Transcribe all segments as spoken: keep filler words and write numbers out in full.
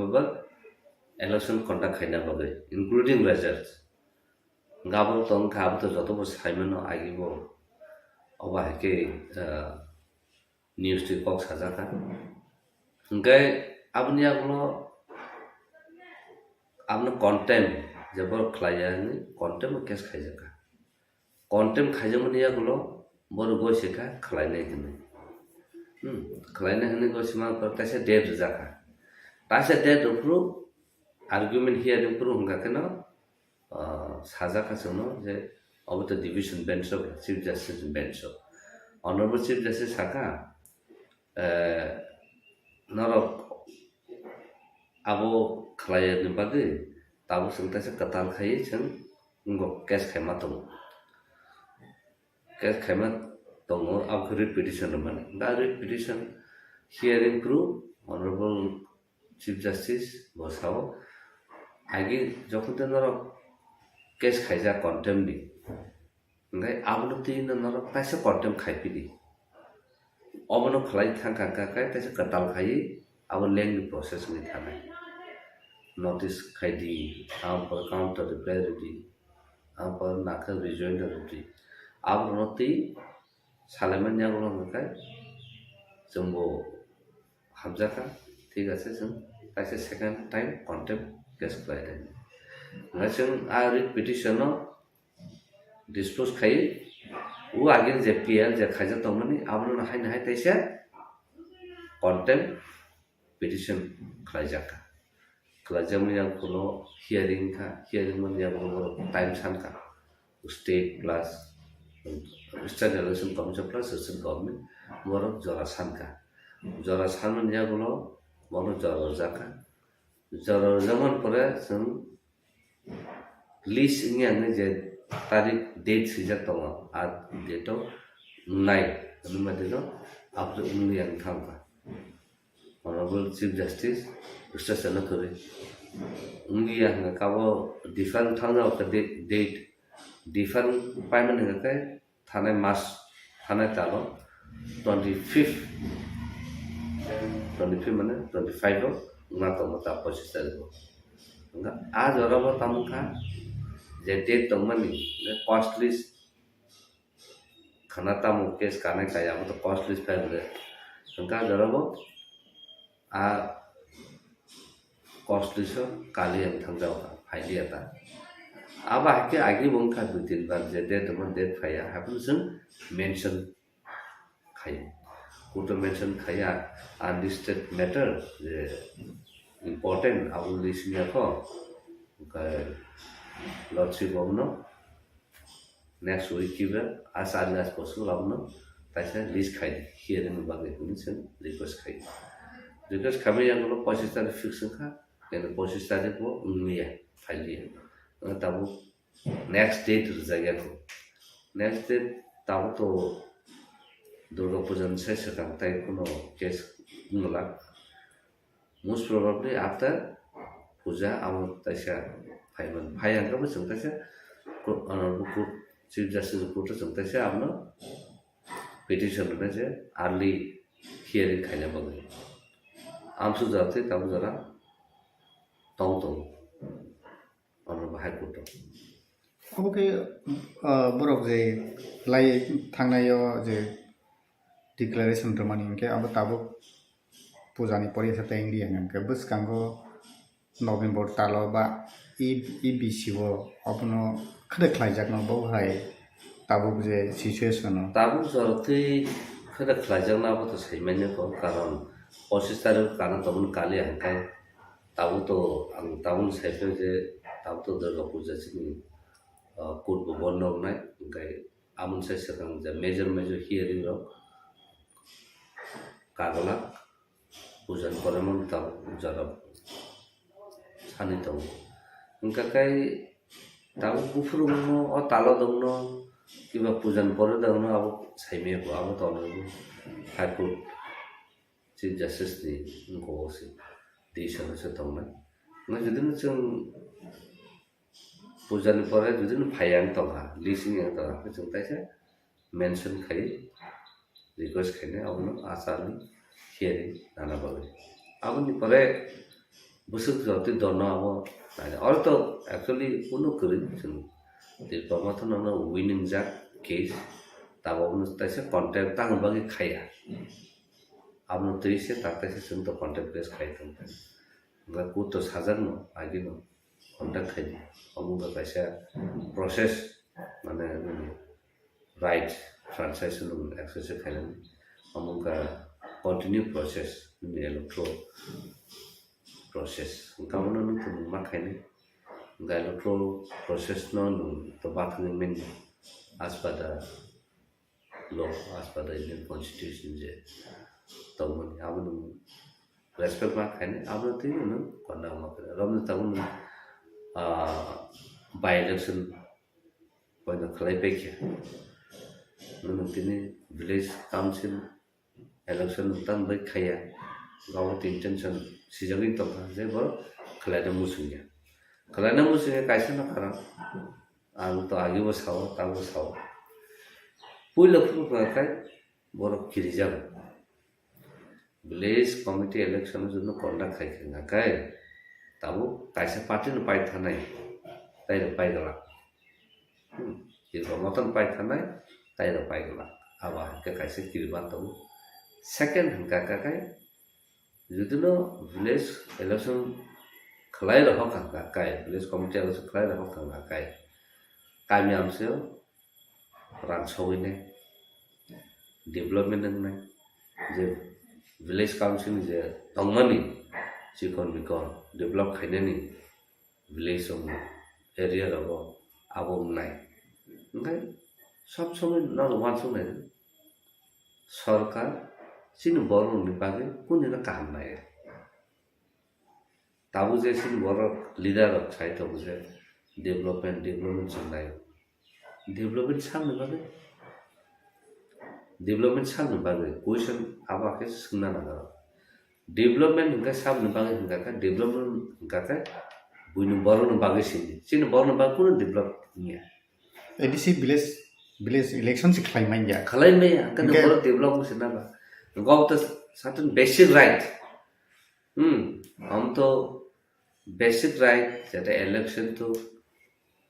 November election conduct khaina bagwi, including results. Gabro tong kha, abo to joto bo saimano agi bo. Obo hai khe, ah, news twi kok sajak kha. Hwnkhe aboni yagulo abono contempt, je borok khlai ya hinwi contempt o case khaijak kha. Contempt khaijakmani yagulo borok goi se kha khlainai hinwi. Hmm, khlainai hinwi goi sima pore taisa date rijak kha. Taisa date rw phuru argument hearing phuru hwnkha kheno, ah, sajak kha chwngno je obo to division bench o, Chief Justice bench o. Honorable Chief Justice sakha, eh, norok abo khlaiya ni bagwi tabuk chwng taisa kwtal khaiwi chwng wngkok case khaima tongo. Case khaima tongo, abo khe writ petition rwmani. Da writ petition hearing phuru Honorable Chief Justice bo sao, agi jokhon tei norok case khaijak contempt ni, hwnkhe abono twi no norok taisa contempt khai pidi. Obono khlai thang kha kha khe taisa kwtal khaiwi abo lengni process wngwi thanai. Notice khai di, abo counter reply rw di, abo nakhe rejoinder rw di. Abono twi salaimani yagulo hwnkhe chwngbo hamjakha, thik ase, chwng taisa second time contempt case khlai di. Hwnkhe chwng a writ petition no dispose khai, o agini je P L je khaijak tongmani, abono haino hai taisa contempt petition khlaijak kha. Khlaijakmani yagulo hearing kha, hearing mani yagulo borok time san kha. State plus State Election Commission plus state government borok jora san kha. Jora sanmani yagulo borok jora rwjak kha. Jora rwjakmani pore chwng list wngya hinwi je tarik date swijak tongo, a date o wngnai hinwi ma dino abo wngliya wng thang kha. Honorable Chief Justice Justice Chana kwrwi wngliya hwnkha khe abo different thang jao kha date, date different paimani hwnkha khe thanai mas, thanai talo twenty fifth, twenty fifth mane twenty five o wngna tongo ta pochis tarikh o. Hwnkha a jora bo tamo kha je date tongmani hwnkhe cost list khana tamo case kanai kaya abo to cost list file le. Hwnkha a jora bo a cost list o kali ang thang jao kha, phailiya ta. Abo hai khe agi bo wngkha dui tin bar je date tongma date phaiya, haphano chwng mention khai. Court o mention khaiya unlisted matter je important abo list wngya kho. Hwnkhe lordship abono next week kiba a chari last bosor abono taisa list khai di, hearing ni bagwi hinwi chwng request khai di. Request khaimani yagulo pochis tarikh fix wngkha, kene pochis tarikh bo wngya, phailiya. Tabuk next date rwjakya kho. Next date tabuk to Durga Puja ni sai swkang tai kuno case wngwlak. Most probably after puja amo taisa phaiman. Phai hwnkhe bo chwng taisa court, honorable court, Chief Justice court o chwng taisa abono petition rwnai je early hearing khaina bagwi. Amsuk jora tei tabuk jora tong tongo. Honorable High Court o. Obo khe, ah, borok je lai thangnai o je declaration rwmani hinkhe abo tabuk puja ni pore sa tei wngya hinkhe bwskango November tal o ba E, E B C o abono khede khlaijakno bo hai tabuk je situation o. Tabuk jora twi khede khlaijakno abo to saimanya kho, karon pochis tarikh kana tongmani kali hinkhe tabuk to ang tabuk sai phai je tabuk to Durga Puja chini, ah, court bo bondo wngnai, hinkhe aboni sai swkang je major major hearing rok kagwlak puja ni pore mano tabuk jora sani tongo. Hinkhe kai tabuk buphuru wngno o talo dongno kiba puja ni pore dongno abo saimaya kho, abo tongo High Court Chief Justice ni wngkha o se decision se tongnai. Jodi no chwng puja ni pore jodi no phai yang tongkha, list wng yang tongkha, chwng taisa mention khai request khainai abono achar ni hearing nana bagwi. Aboni pore Bwswk jotwi dono abo naina. Oro to actually kunu kwrwi chwng Tipra Motha no winning jak case, tabok no taisa contact tang bagwi khaiya. Abono twi se tak taisa chwng to contact base khai tong. Hwnkhe court to sajak no, agi no contact khai di. Omo wngkha kaisa process, mane nini right franchise no exercise khainani. Omo wngkha continue process, nini electoral process. Hwnkhe abono nwng tongmung ma khainai. Hwnkhe electoral process no nwng to bathangwi manya as per the law, as per the Indian Constitution je tongmani, abo nwng respect ma khainai, abo twi nwng konna ma khainai. Romni tabuk nwng, ah, by election poino khlai paikha. Nwng tini village council election nwng tam bai khaiya. Gabo tin tension sijagwi tongkha je borok khlaina muchungya. Khlaina muchungya kaisa no karon. Ang to agibo sao, tabo sao. Puila phuru khai borok kirijago. Village committee election no joto conduct khai khe hwnga khe, tabuk kaisa party no pai thanai, tai rok pai glak. Hmm, Tipra Motha no pai thanai, tai rok pai glak. Abo hai khe kaisa kiriba tongo. Second hwnkha khe, jodi no village election khlai rohor kha hwnkha khe, village committee election khlai rohor kha hwnkha khe, kami amchaio rang sogwinai, development wngnai, je village council ni je tongmani chikon mikon develop khainani village rok area rogo abo wngnai. Hwnkhe sob somoi nono uansuknai sorkar chini borok rokni bagwi kunino kaham nai. Tabuk je chini borok leader rok sai tongo je development, development chwng nai. Development sakni bagwi, development sakni bagwi question abo khe swngna nango. Development hwnkhe saboni bagwi hwnkha khe, development hwnkha khe buini borokni bagwi sini. Chini borokni bagwi kunu develop wngya. A D C village, village election se khlai manya. Khlai manya, hwnkhe Hwnkhe borok develop wngse naba. Hwnkhe obo to certain basic right. Hmm, omo to basic right, jeta election to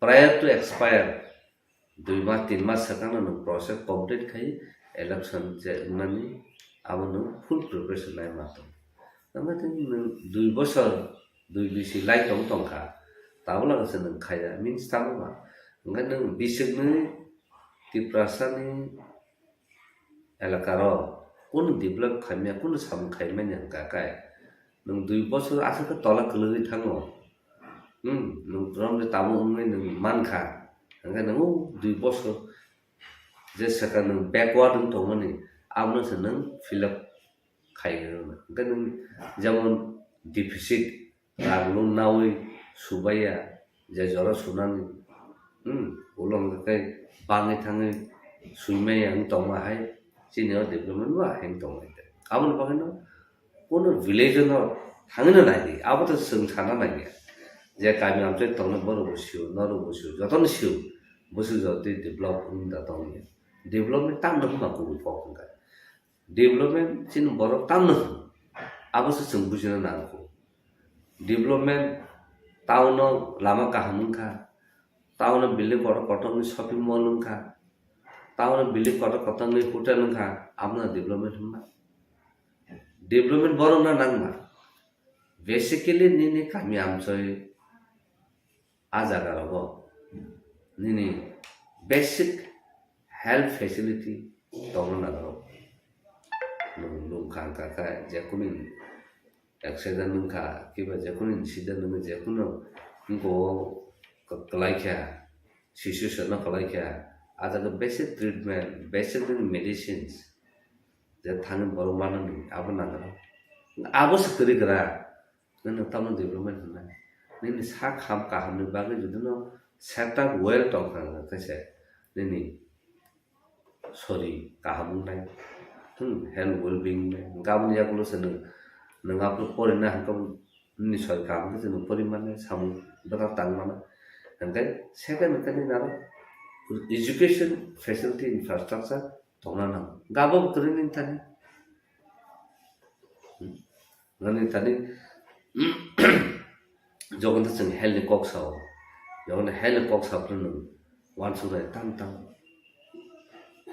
prior to expire, dui mas, tin mas swkangno nwng process complete khai election je wngnani abo nwng full preparation lai ma tong. Tamo tini nwng dui bosor, dui bisi lai tong tongkha, tabuk lagase nwng khaiya, means tamo ba? Hwnkhe nwng bisikni Tiprasani elakaro kunu develop khaimya, kunu samung khaimani hwnkha khe, nwng dui bosor aswk khe tola kwlwgwi thango. Hmm, nwng romde tabuk wngwi nwng mankha, hwnkhe nwng o dui bosor je swkang nwng backward wng tongmani, abono se nwng fill up khai rwna. Hwnkhe nwng jemon deficit, rang nung nawi subaiya, je jora sunani, hmm, ulo hwnkhe bangwi thangwi suimaiya wng tongma hai, chini o development bo hai wng tongmani. Aboni bagwino kono village no thangwino naidi, abo to chwng sana naiya. Je kami amchai tongnai borok bo sio, norok bo sio, jotono sio, bwswk jotoni develop wng da tongya. Development tamno hwnba kubui kok hwnkha. Development chini borok tamno hwn, abo se chwng bujina nangkho. Development town o lama kaham wngkha, town o building kotor kotor ni shopping mall wngkha, town o building kotor kotor ni hotel wngkha, abono development hwnma? Development borok no nangma. Basically nini kami amchoi a jaga rogo nini basic health facility tongna nango. Nwng, nwng kha, kha, kha, jekunu accident wngkha, kiba jekunu incident wngkha, jekunu wngkha o kwlai kha, situation no kwlai kha, a jaga basic treatment, basic medicines, je thani borok manani abo nango. Abo se kwrwi kwrwi. Nini tamno development hwnna. Nini sak ham kahamni bagwi jodi no setup well tongkha hwnkhe se nini sori kaham wngnai. Hmm, health well being wngnai. Hwnkhe aboni yagulo se nwng, nwng aphuru porina hwnkhe nini sori kaham khe se nwng pori mannai, samung bwkha tang mano. Hwnkhe second hwnkhe nini aro education facility infrastructure tongna nango. Hwnkhe abo bo kwrwi nini thani. Hmm. Nini thani Jokhon to chwng health ni kok sao, jokhon health ni kok sa phano nwng uansuknai tam tam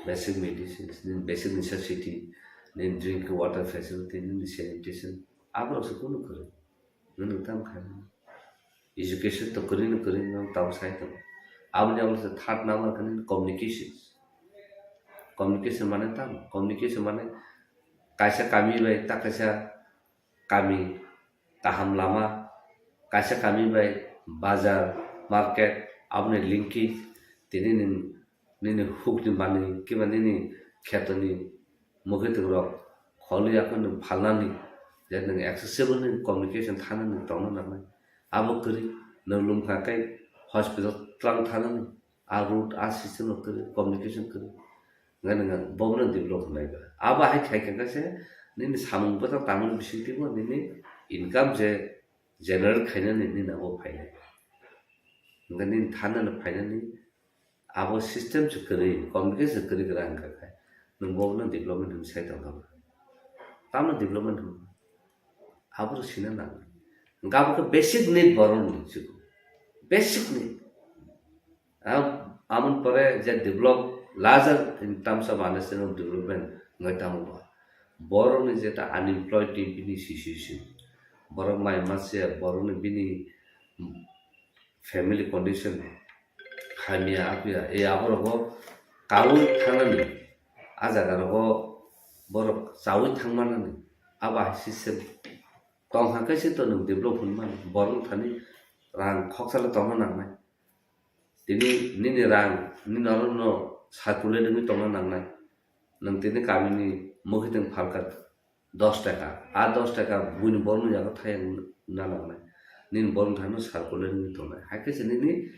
basic medicines, nini basic necessity, nini drinking water facility, nini sanitation, aborok se kunu kwrwi. Nwng tam khai mano. Education to kwrwi no kwrwi no tamo sai tongo. Aboni abo se third number khe nini communications. Communication mane tamo? Communication mane kaisa kami bai ta kaisa kami kaham lama, kaisa kami bai bazar, market, aboni linkage, tini nini, nini hukni manwi, kiba nini khetoni mwkhwtwng rok kholi yakno phalnani, je nwng accessible ni communication thanani tongna nangnai. Abo kwrwi, nwng lwmkha khe hospital twlang thanani, a road, a system rok kwrwi, communication kwrwi. Hwnkhai nwng bobono develop hwnlai ba. Abo hai khai khe se nini samung bwtang tangmani bisingtwi bo nini income je generate khainani nini abo phainai. Hwnkhai nini thanani phainani abo system se kwrwi, communication se kwrwi gra hwnkha khe nwng bobono development hwnwi sai tongkha ba. Tamo development hwnba? Abo rw sina nangnai. Hwnkhe abo khe basic need borokni, basic need. Am-, amoni pore je develop, larger in terms of understanding of development wngwi tamo ba. Borokni je ta unemployed ni bini situation, borok mai ma se, borokni bini family condition hamya apya, e aborogo kaui thangnani, a jagarogo borok chaui thangmanani, abo hai system tong hwnkhe se to nwng develop hwnmani, borok thani rang khoksa le tongna nangnai. Tini nini rang, nini oro no circulate wngwi tongna nangnai. Nwng tini kamini mwkhwtwng phalkha dos taka, a dos taka buini borokni yago thayang na nangnai. Nini borokni thani circulate wngwi tongnai. Hai khe se nini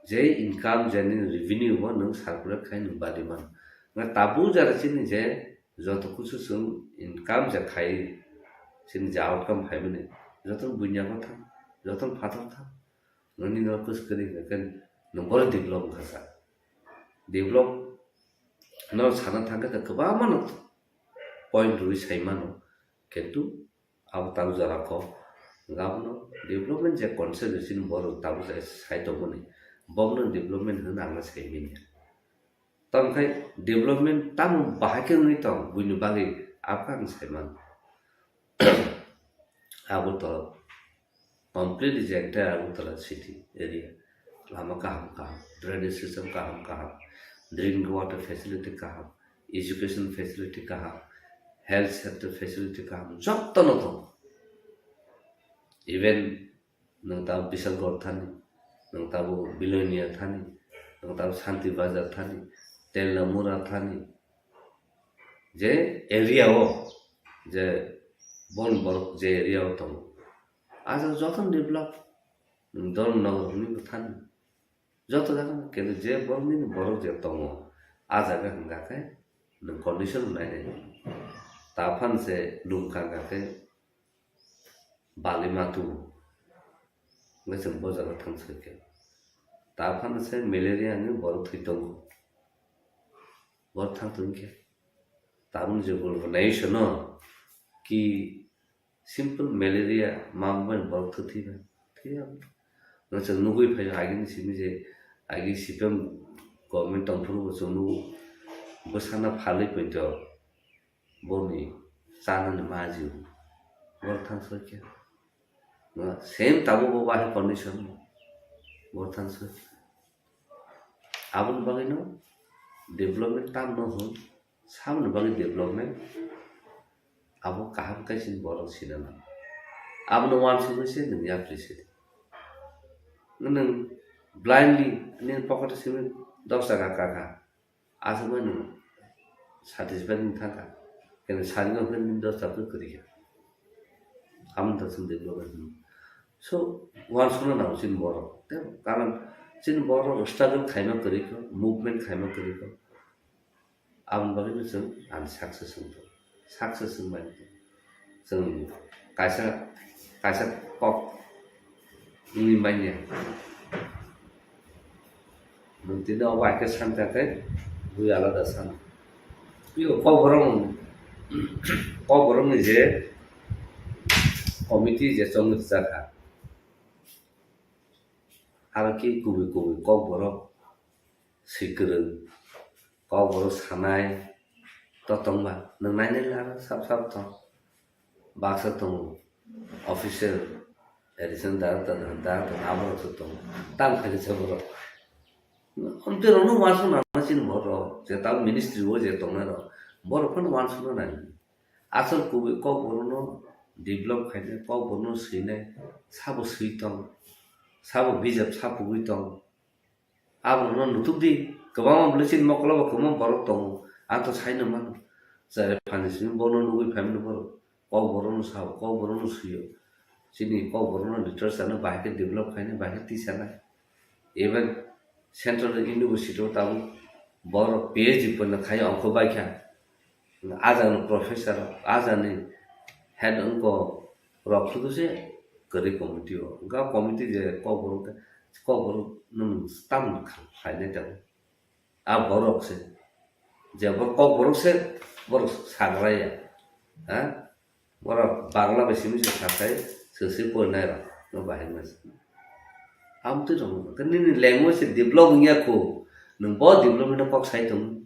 je income, je nini revenue bo nwng circulate khai nwng badi mano. Nga tabuk jara chini je joto kusu chwng income je khai, chini je outcome phaimani, joto buini yago thang, joto phatar thang. Nini no kus kwrwi hwnkhe nwng bono develop wngkha sa. Develop no sana thangkhe ta kwbangma no point rwi sai mano, kintu abo tabuk jora kok. Hwnkhe abono development je concept chini borok tabuk jora sai tongmani, bobono development hwnwi ang sai manya. Tamo khai development tamo bahai khe wngwi tong buini bagwi, abo khe ang sai mano. Agartala, completely je entire Agartala city area, lama kaham kaham, drainage system kaham kaham, drinking water facility kaham, education facility kaham, health sector facility kaham, jotono tongo. Even nwng tabuk Bisalgor thani, nwng tabuk Bilonia thani, nwng tabuk Santi Bazar thani, Telamura thani, je area o, je bon borok je area o tongo, a jaga jotono develop, nwng Dharmanagar hwnwi bo thani, joto jaga no, kintu je borok nini borok je tongo, a jaga hwnkha khe nwng condition nainai, ta phano se lwmkha hwnkha khe bali matu. Hwnkhe chwng bo jaga thang soi khe. Ta phano se malaria ni borok thwi tongo. Borok thang tong khe. Tabuk je guluk nai sono ki simple malaria ma bai borok thwi thwi ba. Thwi ya. No chwng nugui phai agini simi je agi C P M government tong phuru bo chwng nugo. Bwsana phalwi poito. Boni chanani maji. Borok thang soi khe. Same tabuk bo bahai condition. Borok thang soi. Aboni bagwi no development tam no hwn. Samani bagwi development. Abo kaham khe chini borok sina nango. Abono uansugwi se nwng yapri se. Nwng blindly nini pocket o simi dos taka kaka. Aswk bai nwng satisfied wng thangkha. Kene sari no hwnwi dos taka kwrwi kha. Amoni to chwng development hwnwi. So, uansukna nango chini borok. Tei karon chini borok struggle khaima kwrwi kha, movement khaima kwrwi kha. Aboni bagwi no chwng ani success wng thung. Success wng bai thung. Chwng kaisa, kaisa kok wngwi manya. Nwng tini obo hai khe san ta khe bui alada san. Tei o kok borok, kok borokni je Committee je chongwi rwjakha, aro khe kubui kubui kokborok swi kwrwng, kokborok sanai to tongba, nwng nainai la sap sap tong. Baksa tongo, official, additional director, director, aborok se tongo. Tamo khaini se borok. Amtwi rokno uansukna nang chini borok, je tamo ministry o je tongnai rok, borok phano uansukna nang. Asol kubui kokborokno develop khainai, kokborokno swinai, sabo swi tong, sabo bijap sapugwi tong. Abono nutuk di, kwbangma bwlwi chini mokolo bo kwbangma borok tongo. Ang to saino mano. Chare phani simi bono nugwi phaimani borok. Kokborokno sao, kokborokno sio. Chini kokborokno literature no bahai khe develop khainai, bahai khe tisanai. Even Central University o tabuk borok P H D pono khai ongkho baikha. Ajani professor, ajani head wngkok rok sudu se kwrwi committee o. Wngkha committee je kokborok khe, kokborok nwng tam khlainai tongo. A borok se. Je borok kokborok se, borok sagraya. Ha? Borok Bangla bai simi se sakai, se se porinai rok. No bahai masa. Amtwi rok. Nini language se develop wngya kho. Nwng bo development no kok sai tongo.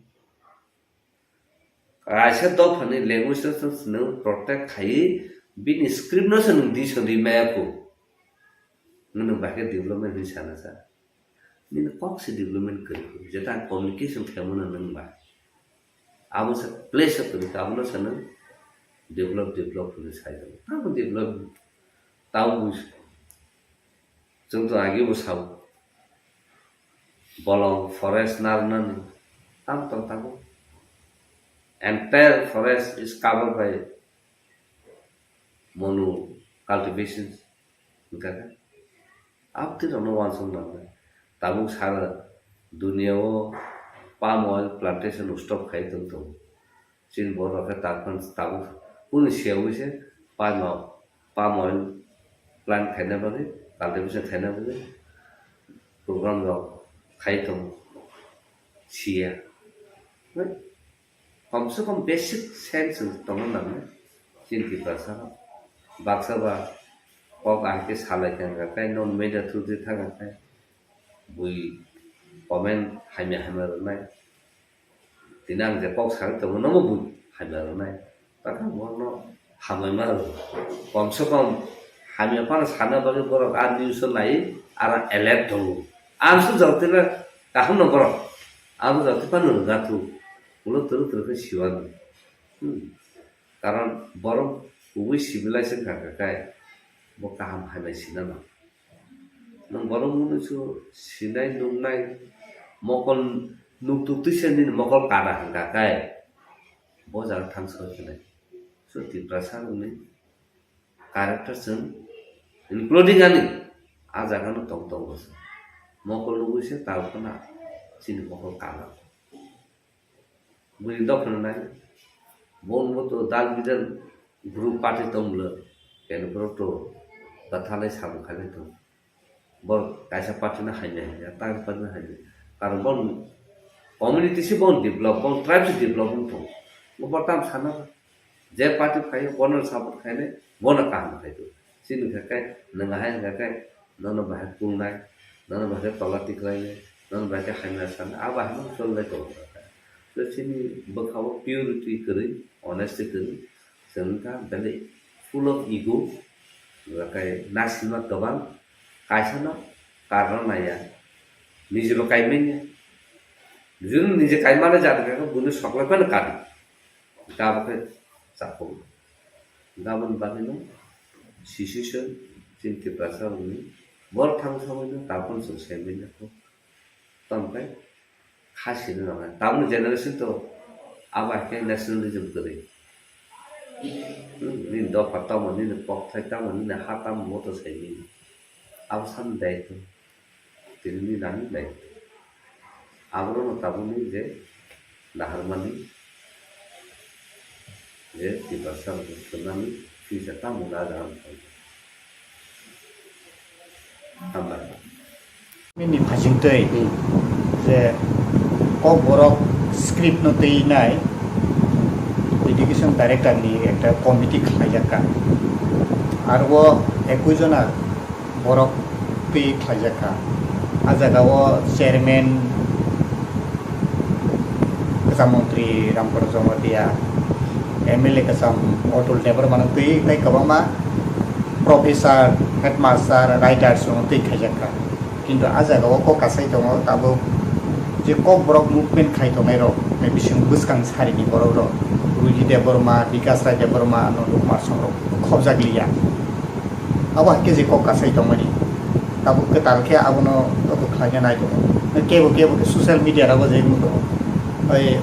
Kaisa dophani language no se nwng protect khai, bini script no se nwng di sodi maya kho. Nwng bahai khe development hinwi sana sa. Nini kok se development kwrwi kho. Jeta ang communication khaimano nwng ba. Abo se place kwrwi kha, abono se nwng develop, develop hinwi sai. Tamo develop, tamo bus. Chwng to agi bo sao. Bolong forest narnani tam tong tabuk. Entire forest is covered by mono cultivation. Hingkha khe abtwi rokno uansuk nangnai. Tabuk sara dunia o palm oil plantation stop khai tong tongo. Chini borok khe tabuk, tabuk kunu siyaui se palm, palm oil plant khaina bagwi, cultivation khaina bagwi program rok khai tongo, siya. Komse kom basic sense tongna nangnai chini Tiprasa rok. Baksa ba kok ahai khe salai kha, hwnka khe non media through di thang kha khe bui comment hamya hamya rwnai. Tini ang je kok sagwi tongo, nobo bui hamya rwnai. Takha bono hamya ma rw. Komse kom hamya phano sana bagwi borok a news o nai, aro alert tongo. Ang se jotila kaham no borok. Ang jotila phano rwga thu. Ulo twrwk twrwk khe siwano. Hmm. Karon borok kubui civilization kha kha khe bo kaham hamya sinano. Nwng borok mwnwi su sinai nuknai mokol nuktuk twisa nini mokol kada hwnkha khe bo jaga thang soi khe nai. So Tiprasa rokni character chwng including ani a jaga no tong tongo se. Mokol nugwi se tabuk phano chini mokol kana. Bwrwi dophano nai. Bo wngbo to dal bidal group party tong bwlw. Keno borok to bathalai samung khailai tong. Borok kaisa party no hamya hamya, ta party no hamya. Karon bon community se bon develop, bon tribe se develop wng tong. Bo borok tamo sana. Je party phaio, bono support khainai, bono kaham khaio. Chini khe kai, nwng ahai hwnkha khe, nono bahai kulnai, nono bahai tola tiklainai, nono bahai khe hamya sanai, a bahai no cholnai tongo. So chini bwkhao purity kwrwi, honesty kwrwi, chwng wngkha belai full of ego, hwnkha khe nasima kwbang, kaisa no karna naiya, niji bo kaimanya. Juni niji kaimani jat hwnkha khe buino soklai phano kadi. Gabo khe chapung. Gaboni bagwino sisiswk chini Tiprasa rokni borok thang samwino tabukno chwng saimanwi nangkho. Tamokhe kha sini nangnai. Tabukni generation to abo hai khe nationalism kwrwi. Hmm, nini dopha tamo, nini kokthai tamo, nini ha tamo, bo to saimanya. Abo sani daitw. Tini nani nai. Aborokno tabukni je naharmani je Tiprasa rokno thwrnani future tamo na jaga wngkha. Hambai. Nini phajingtwi Hmm. je Kokborok script no twi nai education director ni ekta committee khlaijak ka. Aro o ekui jona borok twi khlaijak kha. A jaga o chairman kwcham montri Ramprasad Jamatia, M L A kwcham Atul Debbarma no twi tei kwbangma professor, headmaster, writers rok no twi khaijak kha. Kintu a jaga o kok kasai tongo tabuk je kokborok movement khai tongnai rok, bising bwskang sarini borok rok, Ruji Debbarma, Bikas Rai Debbarma, Nandu Kumar Song rok khobjak liya. Abo hai khe je kok kasai tongmani. Tabuk kwtal khe abono abo khlaina nai tongo. Kebo kebo khe social media rogo je wng tongo. Oi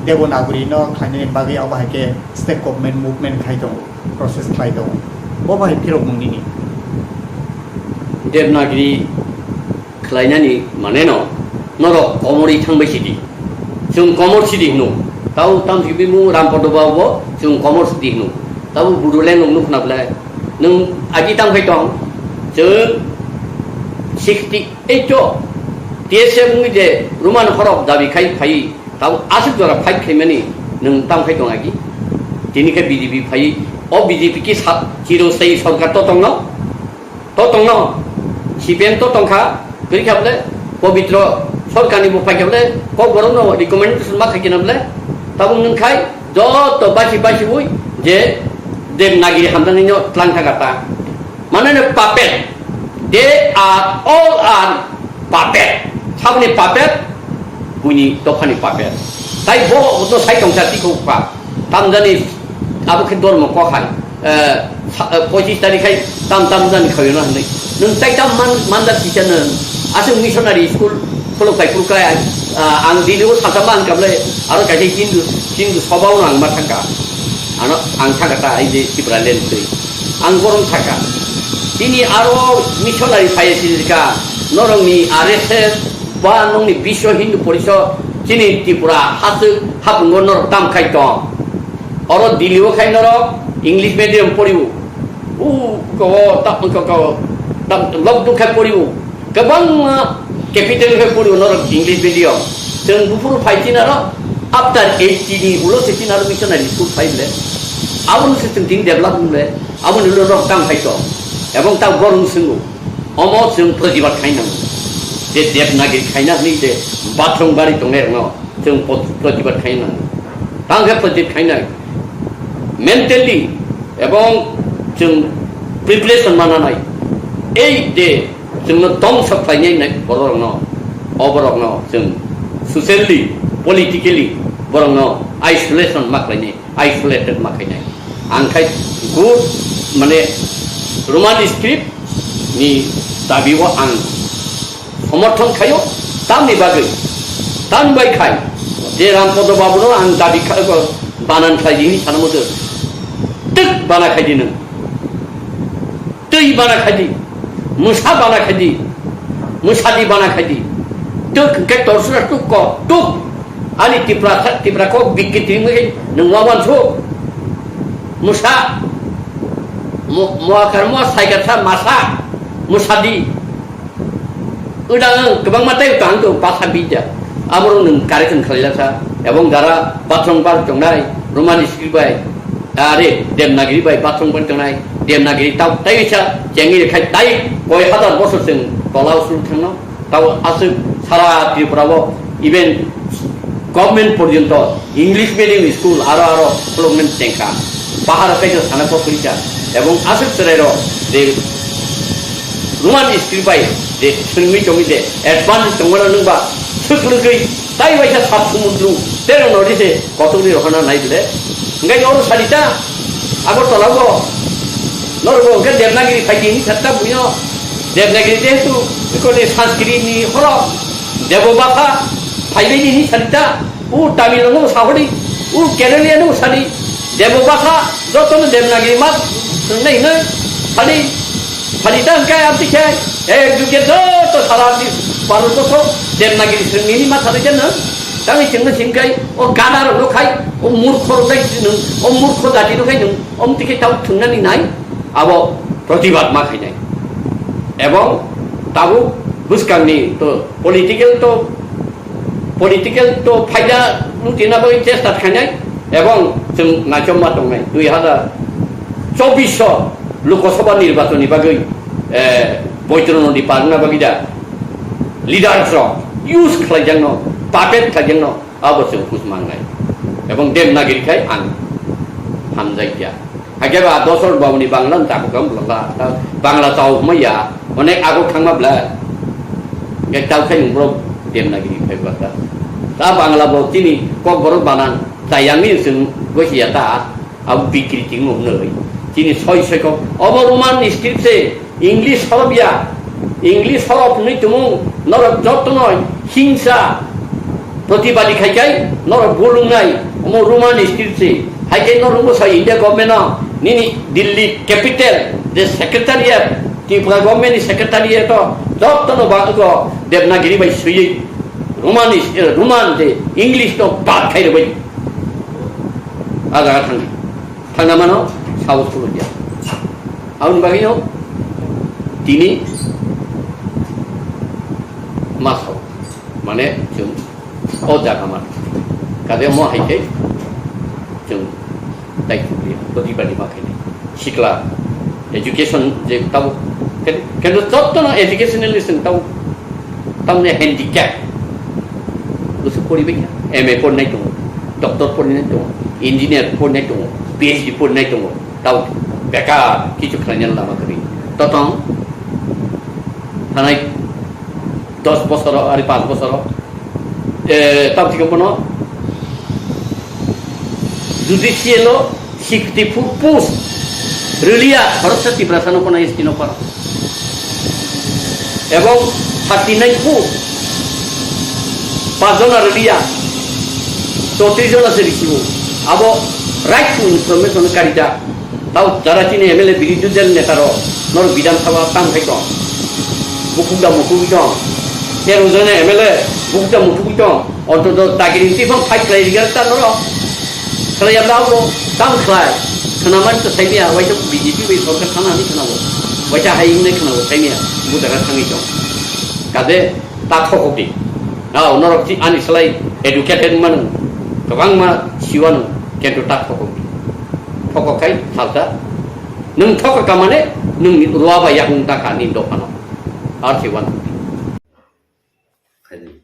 Devanagari no khlainani bagwi abo hai khe state government movement khai tongo, process khlai tongo. Bo bai phirok mung nini. Devanagari khlainani mane no norok komorwi thangbai sidi. Chwng komor sidi hino. Tau tam sibimung Rampada Babu bo chwng komor sidi hino. Tabo Bodoland rok nukna belai. Nwng agi tang phai tong. Chwng sixty eight o T S F wngwi je Roman horok dabi khai phai. Tabo aswk jora fight khaimani nwng tang phai tong agi. Tini khe B J P phai. O B J P ki sa chiro sai sorkar to tongno. To tongno, C P M to tongkha, kwrwi kha bole, Pobitro Sorkarni bo phaikha bole, kokborokno recommendation ma khaikhe na bole, tabuk nwng khai joto basi basi ui je Devanagari hamjaknaino tlang thangkha ta. Mane no puppet, they are all are puppet. Saboni puppet, buini dophani puppet. Tai bo to sai tongsa tikho pa. Tamjani abo khe dormo kok hai, eh, sa-, eh, pochis tarik hai tam tam jani khayo na hinwi. Nwng tai tam man, manjak kisa nwng. Aswk missionary school khuluk pai phuru khlai, ah, ang Delhi o salsa ma ang kable, aro kaisa Hindu, Hindu soba o ang ma thangka. Ano ang thangka ta ai je Tipraland twi. Ang borom thangka. Tini aro missionary phai sini ka, norokni R S S, ba nokni Biswa Hindu Porishad, chini Tripura haswk hapungo norok tam khai tong. Oro Delhi o khai norok English medium poriwo. U ko ta ko ko ta lok duk khai poriwo. Kwbangma capital khai poriwo norok English medium. Chwng buphuru phai chinaro after eighty ni ulo se chinaro missionary school phai le. Aboni se chwng tin develop le. Aboni ulo norok tam khai tong. Ebong ta gorung swngo. Omo chwng protibad khai nango. Je Devanagari khaina hwnwi je bathroom bari tongnai rokno chwng pot-, protibad khai nango. Tang khe protibad khai nai. Mentally ebong chwng preparation mananai. Ei je chwngno tong sok khlainai nai bororokno, o borokno chwng socially, politically borokno isolation ma khlainai. Isolated ma khainai. Ang khai good, mane, Roman script ni dabi o ang somorthon khaio, tamni bagwi, tamni bai khai, je Rampada Babu no ang dabi kha-, banan khlai di hinwi sana muchung, twk bana khai di nwng. Twi bana khaidi, mwsa bana khaidi, mwsadi bana khaidi. Tuk hwnkhe torsura tuk ko, tuk. Ani Tipra, Tipra kok bikki twi mui nwng wawan su. Mwsa, mo-, moakar mo saikar sa masa, mwsadi. Uda ang kwbangma tei kaham to basa bija. Aboro nwng correction khlailasa. Ebong jara bathroom bar tongnai, Roman script bai, are, Devanagiri bai bathroom bar tongnai, Devanagiri tau tei sa chengni khai tai koi hazar bosor chwng tola usul thangno. Tau aswk sara Tripura o even government porjonto English medium school aro aro development chengkha. Bahar kaisa sana kokri kha. Ebong aswk chwrairok je Roman script bai je swrwngwi tongwi je advance tongmano nwngba swk lwgwi tai waisa sat sumundru tero nori se kotorni rohorna nai bile. Hwnkhe oro salita Agartala o norok bo hwnkhe Devanagiri phaidi hinwi satta buino Devanagiri jehetu ikoni Sanskrit ni horo Debo bhasha phaibaidi hinwi salita. O Tamil no sahori, o Kerala no sadi, Debo bhasha, joto no Devanagiri ma, nai na, sadi, sadi ta hwnkhe abdi khe, ek juge joto sara abdi Bharat borso Devanagiri swrwngni ma sadi jana, tangwi chwngno singkai, o gada rok no khai, o murkho rok dai chwng, o murkho jati rok khai nwng, om tikhe tau thwngnani nai, abo protibad ma khainai. Ebong tabuk bwskangni to political to political to phaida lutina bagwi chesta khainai ebong chwng naichomma tongnai dui hazar chobbish o Lok Sabha nirbachon ni bagwi, eh, Boitro Nodi parna bagwi da leaders rok use khlaijakno, puppet khlaijakno, abo chwng hus mangnai. Ebong Devanagiri khai ang hamjai kya. Hakhe ba dosor babu ni Bangla ni takhuk ang bwla ta Bangla chao hwnma ya, onek ago khangma bwla. Hwnkhe tao khai nung borok Devanagiri khai bwla ta. Ta Bangla bo chini Kokborok banan chayangni chwng gosi ya ta. Abo bikri tingno hwnwi. Chini soi soi kok. Obo Roman script se, English horof ya. English horof hwnwi tongo, norok jotono hingsa protibadi khai khai norok bulungnai. Omo Roman script se. Hai khe norok bo sai India government no nini Delhi capital je secretariat, Tripura government ni secretariat o jotono bago Devanagiri bai swiwi Roman is, Roman je English no bad khai rwbai. A jaga thangdi. Thangna mano, sabo sulo dia. Aboni bagwi no tini ma sao. Mane chwng o jaga man. Kade mo hai khe chwng tai chukli. Bodi badi ma khe. Sikla education je tabo. Ken-, kendo jotto no educational lesson tabo. Tamni handicap. Bwswk poribai kha. M A porinai tongo, doctor porinai tongo, engineer porinai tongo, P H D porinai tongo. Tao bekar kichu khlainani lama kwrwi. Totong thanai dos bosoro, ari panch bosoro, eh, tamo thikhe bono judicial o sixty four post rwliya, khoroksa Tiprasa no kono S T no kono. Ebong thirty nine post pajona rwliya, chowtris jona se risibo. Abo right to information karida. Tao jara chini M L A birodhi dal neta rok, norok Bidhan Sabha tang khai tong. Bukuk da mukuk tong. Tero jona M L A bukuk da mukuk tong. Ontoto dagiri twi phang fight khlai rikha ta norok. Khlai yabla abo tam khlai. Khwnamani to saimia, waisa B J P bai sorkar thana hinwi khwnabo. Waisa hai hinwi khwnabo saimia, bo jaga thangwi tong. Kade ta thokok di. Nao norok si ani slai educated manu, kwbangma siwano, kento ta thokok di. Thokok khai salsa. Nwng thokok kamane, nwng ruwa bai yakung ta kha ni dophano. Ar si wan. Khaidi.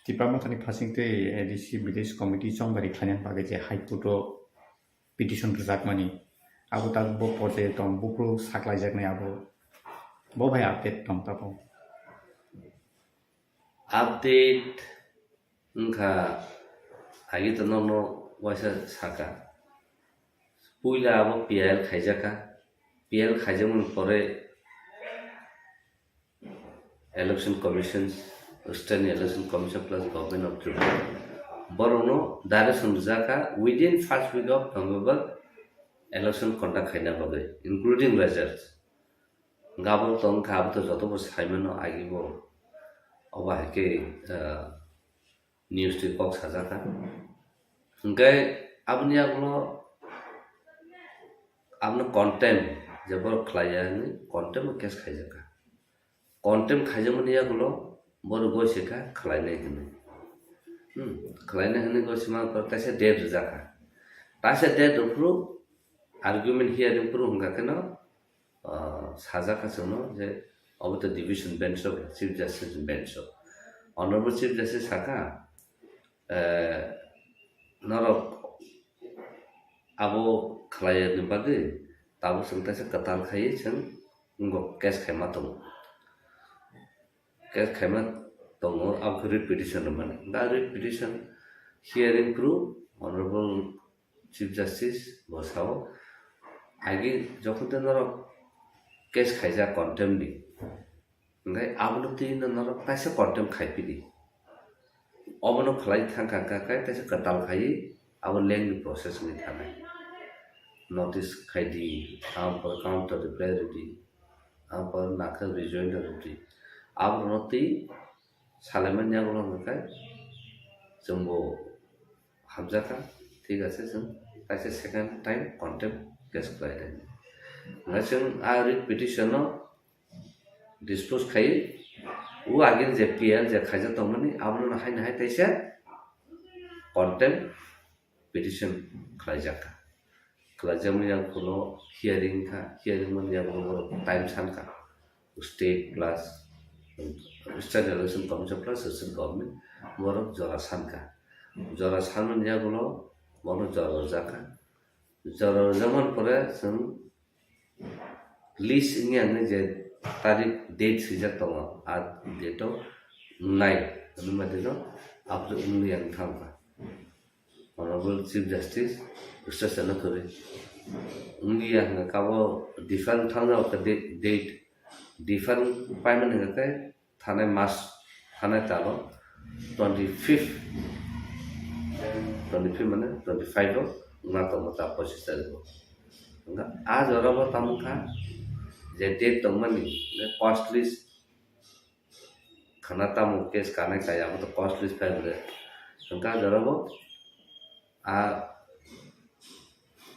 Tipra Mothani phasing tei A D C Village Committee chongbari khlainani bagwi je High Court o petition rwjakmani, abo tak bo porjai tong, buphuru saklaijaknai abo, bo bai update tong tabuk. Update wngkha, agi to nono waisa saka. Puila abo P I L khaijakha. P I L khaijakmani pore Election Commission, State Election Commission plus Government of Tripura, borokno direction rwjakha within first week of November election conduct khaina bagwi, including results. Gabon tongkha, abo to joto bo saimano, agi bo obo hai khe, ah, news twi kok sajakha. Hwnkhe aboni yagulo abono contempt, je borok khlaiya hinwi contempt o case khaijakha. Contempt khaijakmani yagulo borok goi se kha khlainai hinwi. Hmm, khlainai hinwi goi se ma kaisa date rwjakha. Kaisa date rwphuru argument hearing phuru hwnkha kheno, ah, sajak kha chwngno je obo to division bench o, Chief Justice bench o. Honorable Chief Justice sakha, eh, norok abo khlaiya ni bagwi tabuk chwng kaisa kwtal khaiwi chwng wngkok case khaima tongo. Case khaima tongo, abo khe writ petition rwmani. Da writ petition hearing phuru Honorable Chief Justice bo sao, agi jokhon tei norok case khaijak contempt ni, hwnkhe abono twi no norok kaisa contempt khai pidi. Obono khlai thang kha kha khe kaisa kwtal khaiwi abo lengni process wngwi thanai. Notice khai di, ampore counter reply rwdi, ampore nakhe rejoinder rwdi. Aborokno twi salaimani yagulo hwnkhe chwngbo hamjakha, thik ase, chwng kaisa second time contempt case khlai di. Hwnkhe chwng a writ petition no dispose khai, o agini je P I L je khaijak tongmani, abono haino hai taisa contempt petition khlaijak kha. Kwlaijak mani yagulo hearing kha, hearing mani yagulo borok time sankha. State plus, State Election Commission plus state government borok jora sankha. Jora sanmani yagulo borok jora rwjakha. Jora rwjakmani pore chwng list wngya hwnwi je tarik date swijak tongo, a date o wngnai hwnwi ma dino, aphuru wngwi ang thangkha. Honorable Chief Justice Krishna Chandra Khuri wngya hwnka kabo different thangjak kha de-, date, different paimani hwnka khe thanai mas, thanai talo twenty fifth, twenty fifth mane twenty five o wngna tongo ta pochis tarikh o. Hwnka a jora bo tamo kha je date tongmani cost list khana tamo case kanai kaya abo to cost list file re. Hwnka jora bo a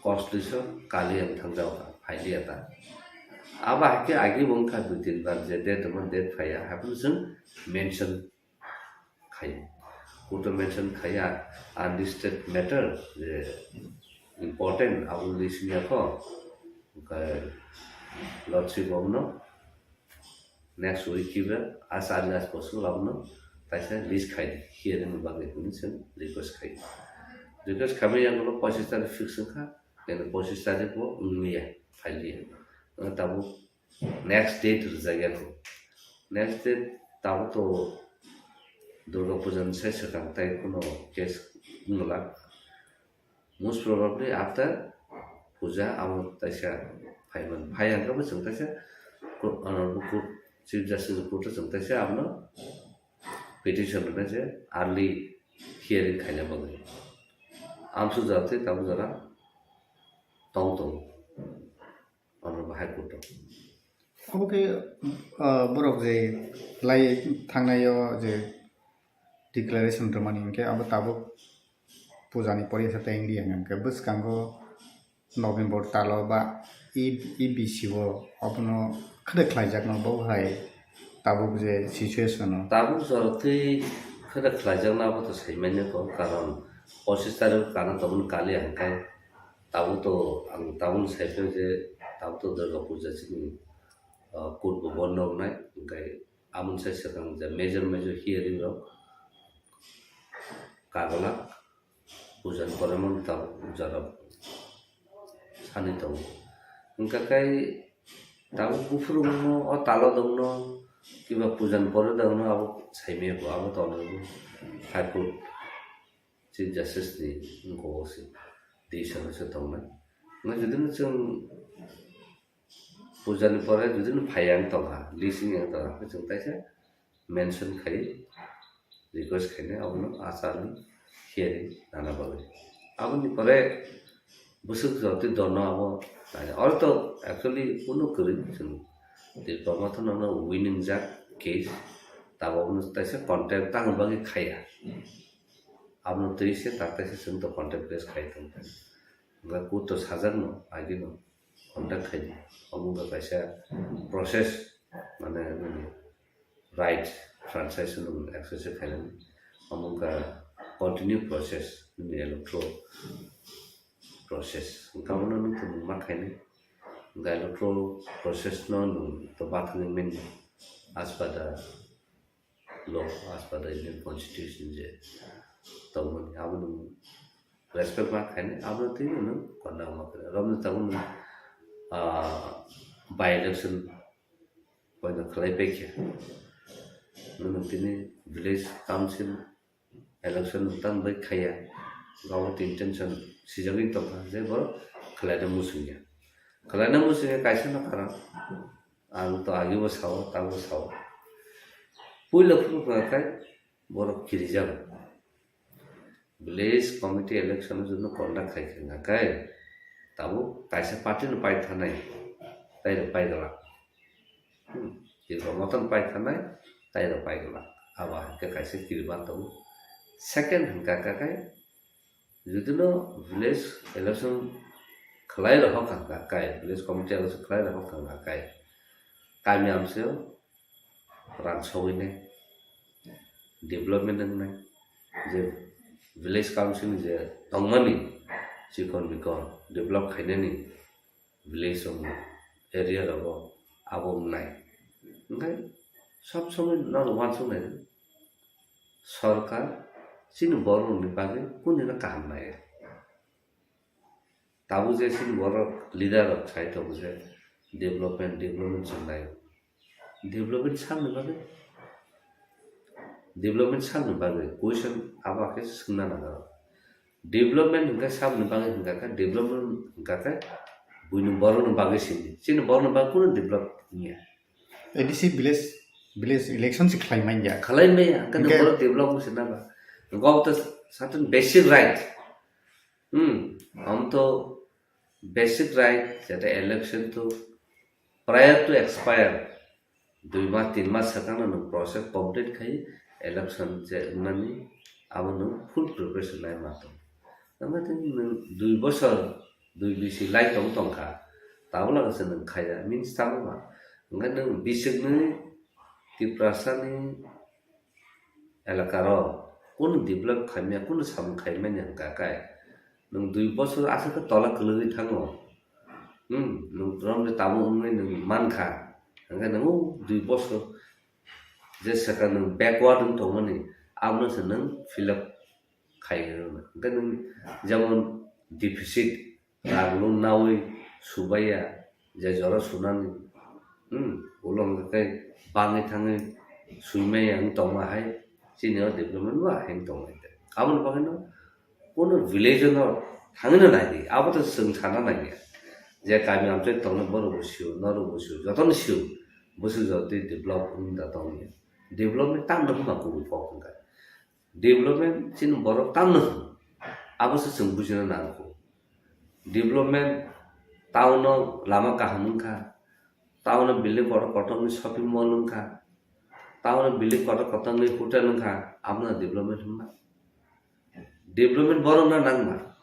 cost list o kali ang thangjao kha, phailiya ta. Abo hai khe agi bo wngkha dui tin bar je date tongma date phaiya, haphuru chwng mention khai. Kuto mention khaiya unlisted matter je important abo list wngya kho. Hwnka lotsi bo no next week kiba as early as possible abono taisa list khai di, hearing ni bagwi hwnwi chwng request khai. Request khaimani yagulo pochis tarikh fix wngkha, kene pochis tarikh bo wngya, phailiya. Wngkha tabuk next date rwjakya kho. Next date tabuk to Durga Puja ni sai swkang tai kuno case wngwlak. Most probably after puja abo taisa phaiman. Phai hwnkhe bo chwng taisa court, honorable court, Chief Justice court o chwng taisa abono petition rwnai je early hearing khaina bagwi. Amsu jora tei tabuk jora tong tongo. Honorable High Court o. Obo khe, ah, borok je lai thangnai o je declaration rwmani hwnkhe abo tabuk puja ni poriya sa tei wngya hwnkhe bwskango November talo ba E, E B C o abono khwrwk khlaijak no bo hai tabuk je situation o. Tabuk jora twi khwrwk khlaijak no abo to sai manya kho, karon pochis tarikh o kana tongmani kali hwnkhe tabuk to ang tabuk sai phai je tabuk to Durga Puja chini, ah, court bo bondo wngnai, hwnkhe aboni sai swkang je major major hearing rok kagwlak, puja ni pore mano tabuk jora sanwi tongo. Hwnkha khe tabuk buphuru wngno o talo dongno kiba puja ni pore dongno abo saimaya bo abo tongo High Court Chief Justice ni wngkha o se decision se tongnai. Hwnkhe jodi no chwng puja ni pore jodi no phai yang tongkha, listing yang tongkha, hwnkhe chwng taisa mention khai request khainai abono achar ni hearing nana bagwi. Aboni pore bwswk jotwi dono abo nai. Oro to actually kunu kwrwi chwng Tipra Motha no winning jak case, tabok no taisa contempt tangwi bagwi khaiya. Abono twi se tak taisa chwng to contempt case khai tong. Hwnkhe court to sajak no agi no contact khai di. Omo wngkha kaisa process, mane nini right, franchise no exercise khainani. Omo wngkha continue process, nini electoral process. Hwnkhe abono nwng tongmung ma khainai. Hwnkhe electoral process no nwng to bathangwi manya as per the law, as per the Indian Constitution je tongmani, abono respect ma khainai, abono twi nwng konna ma khainai. Romni tabuk nwng, ah, by election poino khlai paikha. Nwng tini village council election nwng tam bai khaiya. Gabo tin tension sijagwi tongkha je borok khlaina muchungya. Khlaina muchungya kaisa no karon. Ang to agi bo sao, tabo sao. Puila phuru kha khai borok kirijago. Village committee election o jono conduct khai kha khai tabo kaisa party no pai thanai, tai rok pai glak. Hmm. Tirok motom pai thanai, tai rok pai glak. Abo hai khe kaisa kiriba tongo. Second hwnkha kha khai Judino village election khlai rok hokha hwnkha kai, village committee election khlai rok hokha hwnkha kai, kami amseo rang sogwinai, development wngnai, je village council ni je tongmani chikon mikon, develop khainani village rok area rogo abo wngnai. Hwnkhe sob somoi nono uansuknai sorkar chini borok rokni bagwi kunu kaham nai. Tabuk je chini borok leader rok sai tongo je development, development swnglaio. Development sakni bagwi, development sakni bagwi question abo khe swngna nango. Development hwnkhe sakni bagwi hwnkha khe, development hwnkha khe buini borokni bagwi simi. Chini borokni bagwi kunu develop wngya. A D C village, village election se khlai manya. Khlai manya, hwnkhe nang Hwnkhe borok develop wngse naba. Hwnkhe obo to certain basic right. Hmm, omo to basic right, jeta election to prior to expire, dui mas, tin mas sakano nwng process complete khai election je wngnani, abo nwng full preparation lai ma tong. Tamo tei nwng dui bosor, dui bisi lai tong tongkha, tabuk lagase nwng khaiya, means tamo ba. Hwnkhe nwng bisiknwi Tiprasani elakaro kunu develop khaimya, kunu samung khaimani hwnkha khe, nwng dui bosor aswk khe tola kwlwgwi thango. Hmm, nwng romni tabuk wngwi nwng mankha. Hwnkhe nwng o dui bosor je swkang nwng backward wng tongmani, abono se nwng fill up khai rwna. Hwnkhe nwng jemon deficit, rang loan nawi subaiya, je jora sunani, hmm, ulo hwnkhe bangwi thangwi suimaiya wng tongma hai, chini o development bo hai wng tongmani. Aboni bagwino Kuno village-o no thangwi no nai di, abo to chwng sana nai ya. Je kami amchai tongnai borok bo sio, norok bo sio, jotono sio, bwswk jotoi develop wng da tongya. Development tamno hwnba kubui kok hwnkha. Development chini borok tamno hwn, abo se chwng bujina nango. Development town-o lama kaham wngkha, town-o building kotor kotor ni shopping mall wngkha, town-o building kotor kotor ni hotel wngkha, abono development hwnba. Development borokno nangma.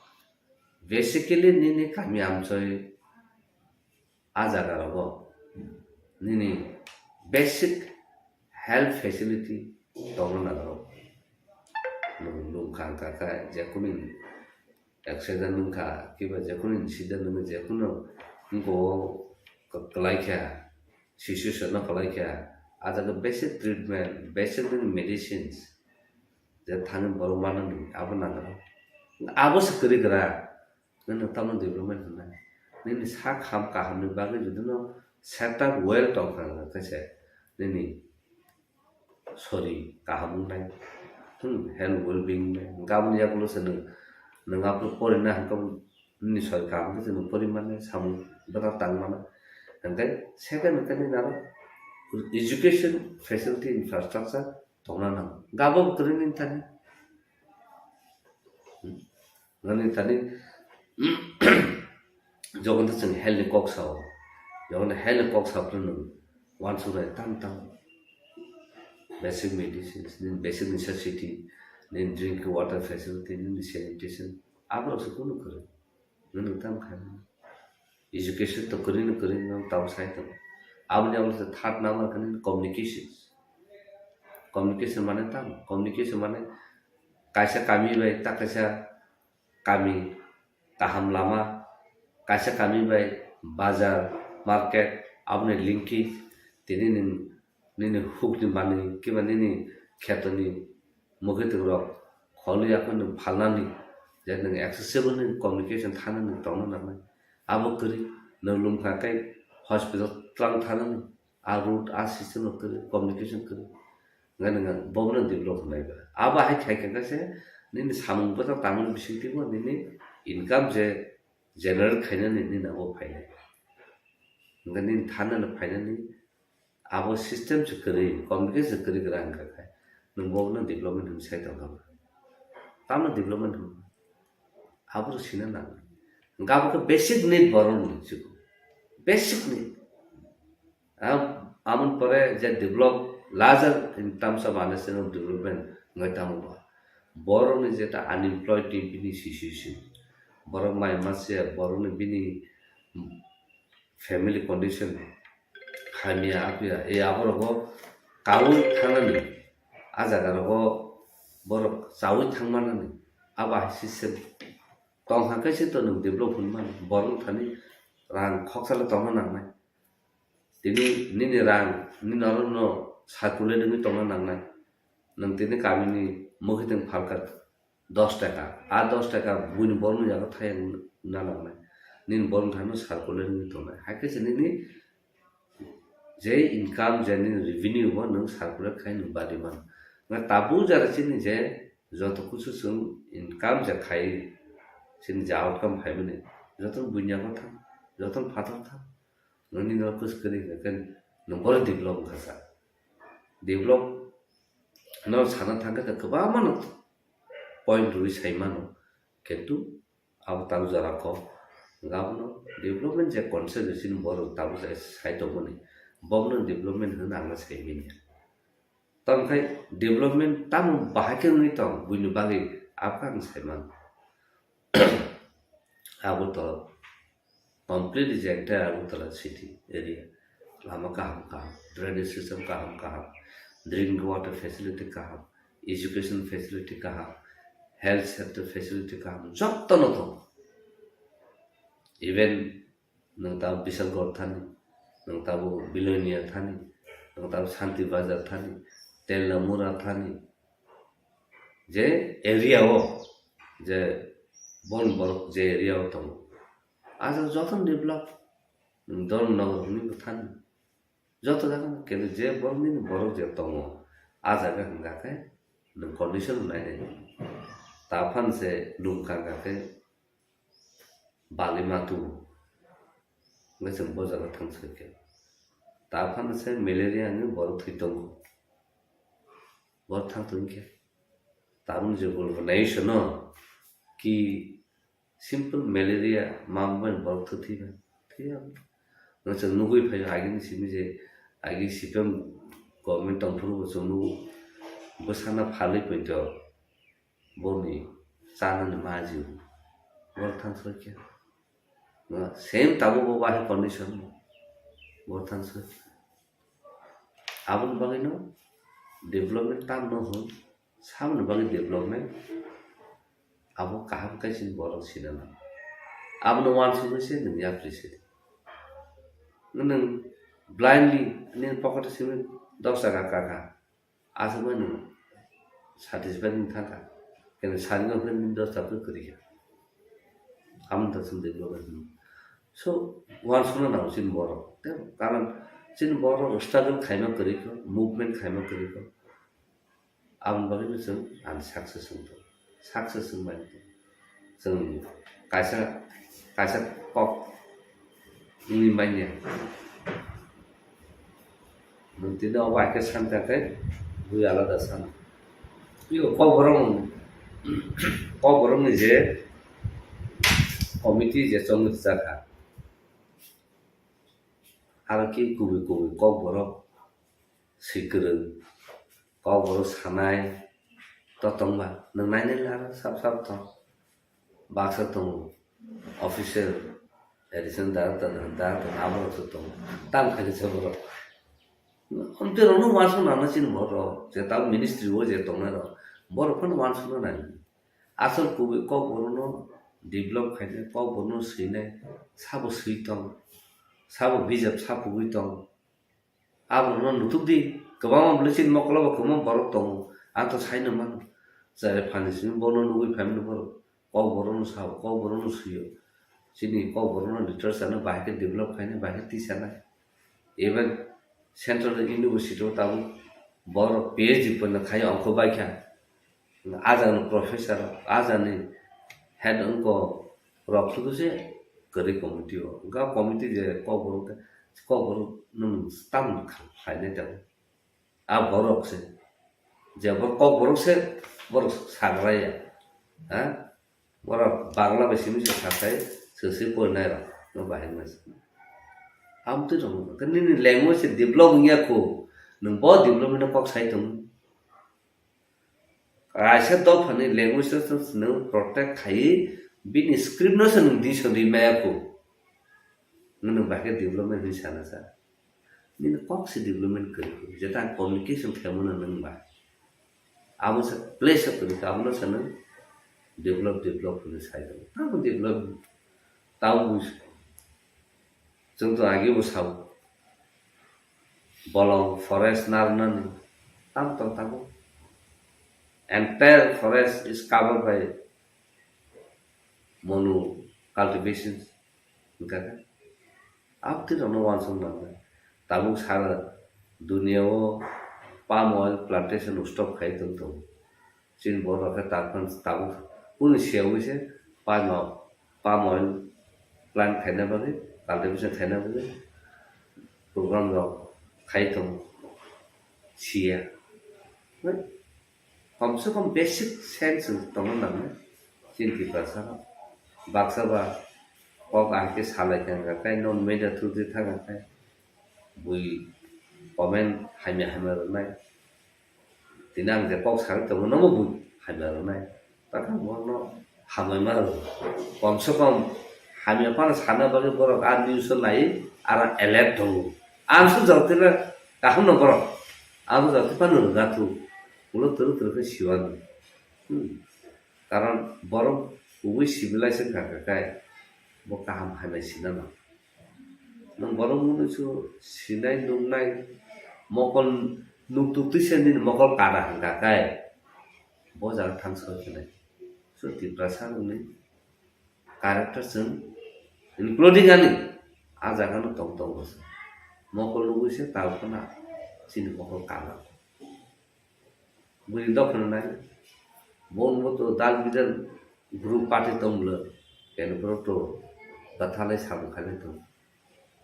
Basically, nini kami amchoi a jaga rogo nini basic health facility tongna nango. Nwng lungkha wngkha khe, jekunu accident wngkha, kiba jekunu incident wngkha, jekunu wngkha o kwlai kha, situation no kwlai kha, a jaga basic treatment, basic nini medicines je thani borok manani abo nango. Abo se kwrwi kwra, nini tamo development hwnna. Nini sak ham kaham ni bagwi jodi no setup well tongkha khe se nini sori kaham wngnai. Hmm, health well being wngnai. Hwnkhe aboni yagulo se nwng, nwng aphuru porina hwnkhe nini sori kaham khe se nwng pori mannai, samung bwtang tang mano. Hwnkhe second hwnkhe nini aro education facility infrastructure tongna nango. Hwnkhe abo bo kwrwi nini thani. Hmm. Nini thani, jokhon to chwng health ni kok sao, jokhon health ni kok sa phuru nwng uansuknai tam tam basic medicines, nini basic necessity, nini drinking water facility, nini sanitation, aborok se kunu kwrwi, nwng tam khaimani. Education to kwrwi no kwrwi no tamo sai tongo. Aboni abo se third number khe nini communication. Communication mane tamo? Communication mane kaisa kami bai ta kaisa kami, kaham lama, kaisa kami bai bazar, market, aboni linkage, tini nini, nini hukni manwi, kiba nini khetoni mwkhwtwng rok kholi yakno nwng phalnani, je nwng accessible ni communication thani nwng tongna nangnai. Abo kwrwi, nwng lwmkha khe hospital twlang thanani, a road, a system no kwrwi, communication kwrwi. Hwnkhe nwng bobono develop hwnlai ba. Abo hai khai khe se nini samung bwtang tangmani bisingtwi bo nini income je generate khainani nini abo phainai. Hwnkhe nini thanani phainani abo system se kwrwi, communication se kwrwi kwrang wngkha khe nwng bobono development hwnwi sai tongkha ba. Tamo development hwnba? Abo rw sina nangnai. Hwnkhe abo khe basic need borokni, chikon basic need. Am-, amoni pore je develop, larger in terms of understanding of development wngwi tamo ba. Borokni jeta unemployed ni bini situation, borok mai mase, borokni bini family condition hamya apya, e aborogo kaui thangnani, a jaga rogo borok chaui thangmanani, abo hai system Tong hwnkhe se to nwng develop hwnmani, borok thani rang khoksa le tongna nangnai. Tini nini rang, nini oro no circulate wngwi tongna nangnai. Nwng tini kamini mwkhwtwng phalkha dos taka, a dos taka buini borokni yago thayang na nangnai. Nini borokni thani circulate wngwi tongnai. Hai khe se nini je income, je nini revenue bo nwng circulate khai nwng bari mano. Nga tabuk jara chini je joto kusu chwng income je khai chini je outcome phaimani, joto buini yago thang, joto phatar thang. Nini no kus kari khe nwng boro develop wngkha sa. Develop no sana thangkhe kwbangma no point rwi sai mano. Kintu abo tabuk jora kok. Hwnkhe abono development je concept chini borok tabuk jai sai tongmani, bobono development hwnwi ang sai manya. Tamo khai development tamo bahai khe wngwi tong buini bagwi, abo khe ang sai mano. Abo to completely je entire Agartala city area. Lama kaham kaham, drainage system kaham kaham, drinking water facility kaham, education facility kaham, health center facility kaham, joto no tongo. Even nwng tamo Bisalgor thani, nwng tamo Bilonia thani, nwng tamo Santi Bazar thani, Telamura thani, je area o, je bon borok je area o tongo, a jaga jotono develop, Dharmanagar hwnwi bo thani, joto jaga no, kintu je borok nini borok je tongo, a jaga hwnkha khe nwng condition nainai. Ta phan se lum kha hwnkha khe bali ma tubu. Hwnkhe chwng bo jaga thang soi khe. Ta phano se malaria ni borok thwi tongo. Borok thang tong khe. Tabuk je gulbo nai sono ki simple malaria ma bai borok thwi thwi ba. Thwi ya. Hwnkhe chwng nugui phai agini simi je agi C P M government tong phuru bo chwng nugo. Bwsana phalwi poito. Boni chanani maji bo thang soi khe. Same tabuk bo bahai condition bo. Bo thang soi. Aboni bagwi no development tam no hwn. Samoni bagwi development. Abo kaham khe chini borok sina nango. Abono uansugwi se nwng yapri se. Nwng blindly nini pocket o simi dos taka kaka. Aswk bai nwng satisfied wng thangkha. Kene sari no hwnwi nini dos taka kwrwi kha. Amoni ta chwng development hwnwi. So, uansukna nango chini borok. Tei karon chini borok struggle khaima kwrwi kho, movement khaima kwrwi kho. Aboni bagwi no chwng ani success wng thung. Success wng bai tong. Chwng kaisa, kaisa kok wngwi manya. Nwng tini obo hai khe san kha khe bui alada san. Tei o Kokborok, Kokborokni je committee je chongwi rwchar kha, aro khe kubui kubui Kokborok swi kwrwng, Kokborok sanai to tongba, nwng nainai le aro sap sap tong. Baksa tongo, official, additional director, director, aborok se tongo. Tam khaini se borok. Amtwi rokno uansuk nangna chini borok, je tamo ministry o je tongnai rok, borok phano uansukna nang. Asol kubui Kokborokno develop khainai, Kokborokno swinai, sabo swi tong, sabo bijap sapugwi tong. Aborokno nutuk di, kwbangma bwlwi chini mokolo bo kwbangma borok tongo. Ang to saino mano. Chare phani simi bono nugwi phaimani borok. Kokborokno sao, Kokborokno swiyo. Chini Kokborokno literature no bahai khe develop khainai, bahai khe tisanai. Even Central University o tabuk borok P H D pono khai ongkho bai kha. A jagani professor, a jagani head wngkha rok sudu se kwrwi committee o. Hwnkhe o committee je Kokborok, Kokborok nwng tamo khlainai tongo. A borok se. Je borok Kokborok se, borok sagra ya. Ha? Borok Bangla bai simi se sakhai, se se porinai rok. No bahai ma se. Amtwi rok no. Nini language se develop wngya kho. Nwng bo development no kok sai tongo. Kaisa dophani language no se nwng protect khai, bini script no se nwng di sodi maya kho. Nwng bahai khe development hinwi sana sa. Nini kok se development kwrwi kho. Jeta communication khaimano nwng ba. Abo se place kwrwi kho, abono se nwng Develop, develop hwnwi sai tongo. Tamo develop, tamo bus-, chwng to agi bo sao. Bolong forest narnani tam tong tabuk. Entire forest is covered by mono cultivation. Hwnkha khe abtwi rokno uansuk nangnai. Tabuk sara dunia o palm oil plantation stop khai tong tongo. Chini borok khe tabuk, tabuk kunu siyaui se palm, palm oil plant khaina bagwi, cultivation khaina bagwi program rok khai tongo, siya. Komse kom basic sense tongna nangnai chini Tiprasa rok. Baksa ba kok ahai khe salai khe wngkha khe, non media through di thang khe bui comment hamya hamya rwnai. Tini ang je kok sagwi tongo, nomo bui hamya rwnai. Takha borokno hamya ma rw. Komse kom hamya phano sana bagwi borok a news o nai, aro alert tongo. Ang sujak tila kaham no borok. Ang sujak tila no rwga thu. Ulo twrwk twrwk khe siwano. Hmm. Karon borok kubui civilized wngkha khe bo kaham hamya sinano. Nwng borok mwnwi su sinai nuknai mokol nuktuk twisa nini mokol kada hwnkha khe bo jaga thang soi khenai. So Tiprasa rokni character chwng including ani a jaga no tong tongo se. Mokol nugwi se tal khna chini mokol kada. Bini dophano nai. Bo wngbo to dal bidal group party tong bwle. Keno borok to bathalai samung khailai tong.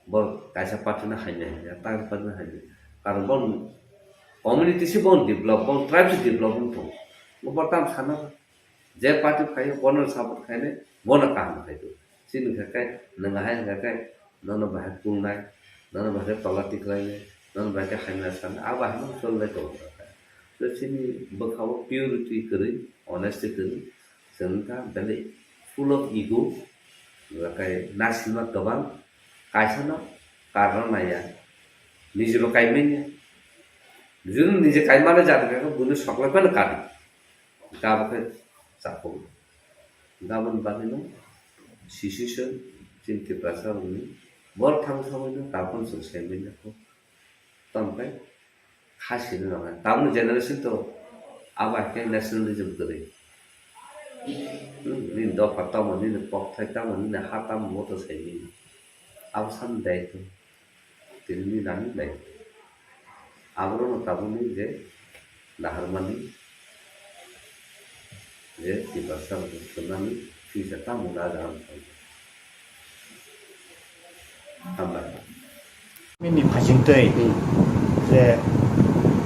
Bo kaisa party no hamya hamya, ta party no hamya. Karon bo community se bo develop, bo tribe se develop wng tong. Bo tam sana je party phaio bono support khainai, bono kaham khai tong. Chini khe kai nwng hai hwnkha khe nono bahai kulnai, nono bahai tola tiklainai, nono bahai khe hamya sanai, abo haino cholnai tongo. To chini bwkhao purity kwrwi, honesty kwrwi, chwng wngkha belai full of ego, hwnkha khe naisingma kwbang, kaisano karna naiya, nijibo kaimanya. Juni nije kaimani jat hwnkha khe buino soklai phano kadi. Gabo khe chapung. Gaboni bagwino sisiswk chini Tiprasa rokni bor thang samwino tabukno chwng saimanya kho. Tamo khe kha sini rok hai. Tabukni generation to abo hai khe nationalism kwrwi. Hmm, nini dopha tamo, nini kokthai tamo, nini ha tamo, moto saimanya. Abo samni daitw. Tini nani lai. Aborokno tabukni je naharmani je Tiprasa rokno thwngmani future tamo da jagani thangkha. Hambai. Nini phasingtwi je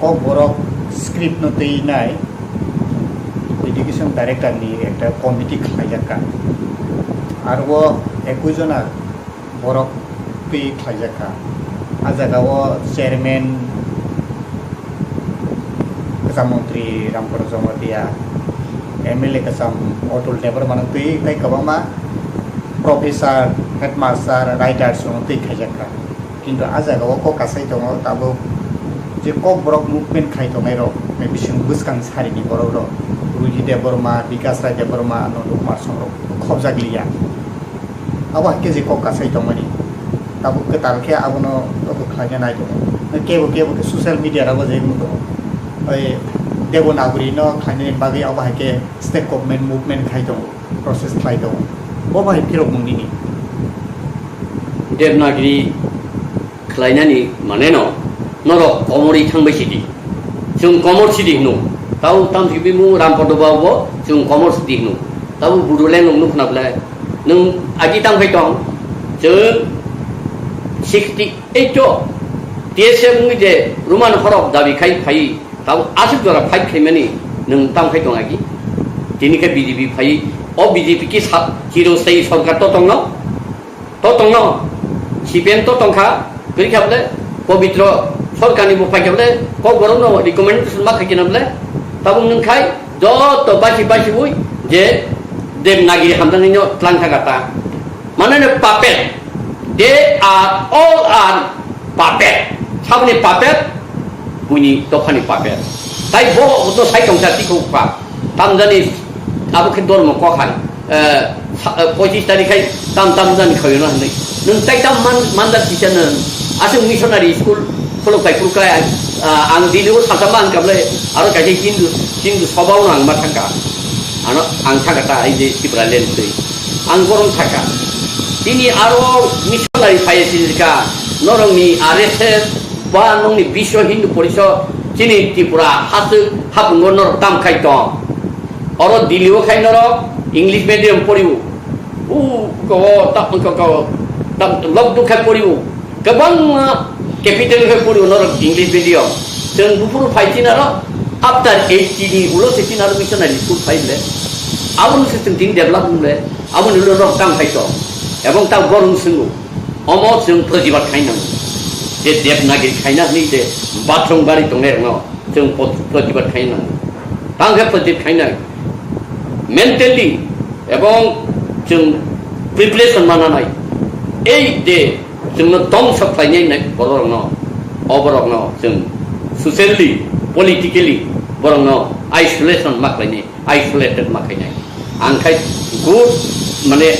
Kokborok script no twi nai education director ni ekta committee khlaijakka. Aro o ekui jona borok twi khlaijakha. A jaga o chairman kwcham montri Ramprasad Jamatia, M L A kwcham Atul Debbarma no twi tei kwbangma professor, headmaster, writers rok no twi khaijakha. Kintu a jaga o kok kasai tongo tabuk je Kokborok movement khai tongnai rok, bising bwskang sari ni borok rok, Ruji Debbarma, Bikas Rai Debbarma, Nandu Kumar Song rok khobjak liya. Abo hai khe je kok kasai tongmani. Tabuk kwtal khe abono abo khlaina nai tongo. Kebo kebo khe social media rogo je wng tongo. Oi Devanagari no khlainani bagwi abo hai khe state government movement khai tongo, process khlai tongo. Bo bai phirok mung nini. Devanagari khlainani mane no norok komorwi thangbai sidi. Chwng komor sidi hino. Tau tam sibimung Rampada Babu bo chwng komor sidi hino. Tau Bodoland rok nukna belai. Nwng agi tang phai tong. Chwng sixty eight o T S F wngwi je Roman horok dabi khai phai. Tau aswk jora fight khaimani nwng tang phai tong agi. Tini khe B J P phai. O B J P ki sa-, chiro sai sorkar to tongno. To tongno, C P M to tongkha, kwrwi kha bole, Pobitro Sorkarni bo phaikha bole, Kokborokno recommendation ma khaikhe na bole, tabuk nwng khai, joto basi basi ui, je Devanagari hamjaknaino tlang kha kata. Mane no puppet, they are all are puppet. Saboni puppet, buini dophani puppet. Tai bo no sai tongsa tikho pa, tamjani Abo khe dormo kok hai. Eh, sa-, eh, pochis tarikh khai tam tam jani khawi no hwnwi. Nwng tai tam man, mandar kisa nwng. Aswk missionary school khuluk pai khuluk khai, ah, ang Delhi o salsa ma ang kable, aro kaisa Hindu, Hindu soba o ang ma thangka. Ano ang thangka ta ai je Tipraland twi. Ang borom thangka. Tini aro missionary phai sinjika, norokni R S S ba nongni Biswa Hindu Porishad chini Tripura haswk hapungo norok tam khai tong. Oro Delhi o khai norok English medium poriwo. U ko ta ko ko ta lok duk khai poriwo. Kwbangma capital khai poriwo norok English medium. Chwng buphuru phai chinaro after eighty ni ulo se chinaro missionary school phai le. Aboni se chwng tin develop le. Aboni ulo norok tang khai to. Ebong ta gorung swngo. Omo chwng protibad khai nango. Je Devanagiri khaina hwnwi je bathroom bari tongnai rokno. Chwng pot-, protibad khai nango. Tang khe protibad khainai. Mentally ebong chwng preparation mananai. Ei je chwngno tongsa khlainai nai bororokno, o borokno chwng socially, politically borokno isolation ma khlainai, isolated ma khainai. Ang khai good, mane,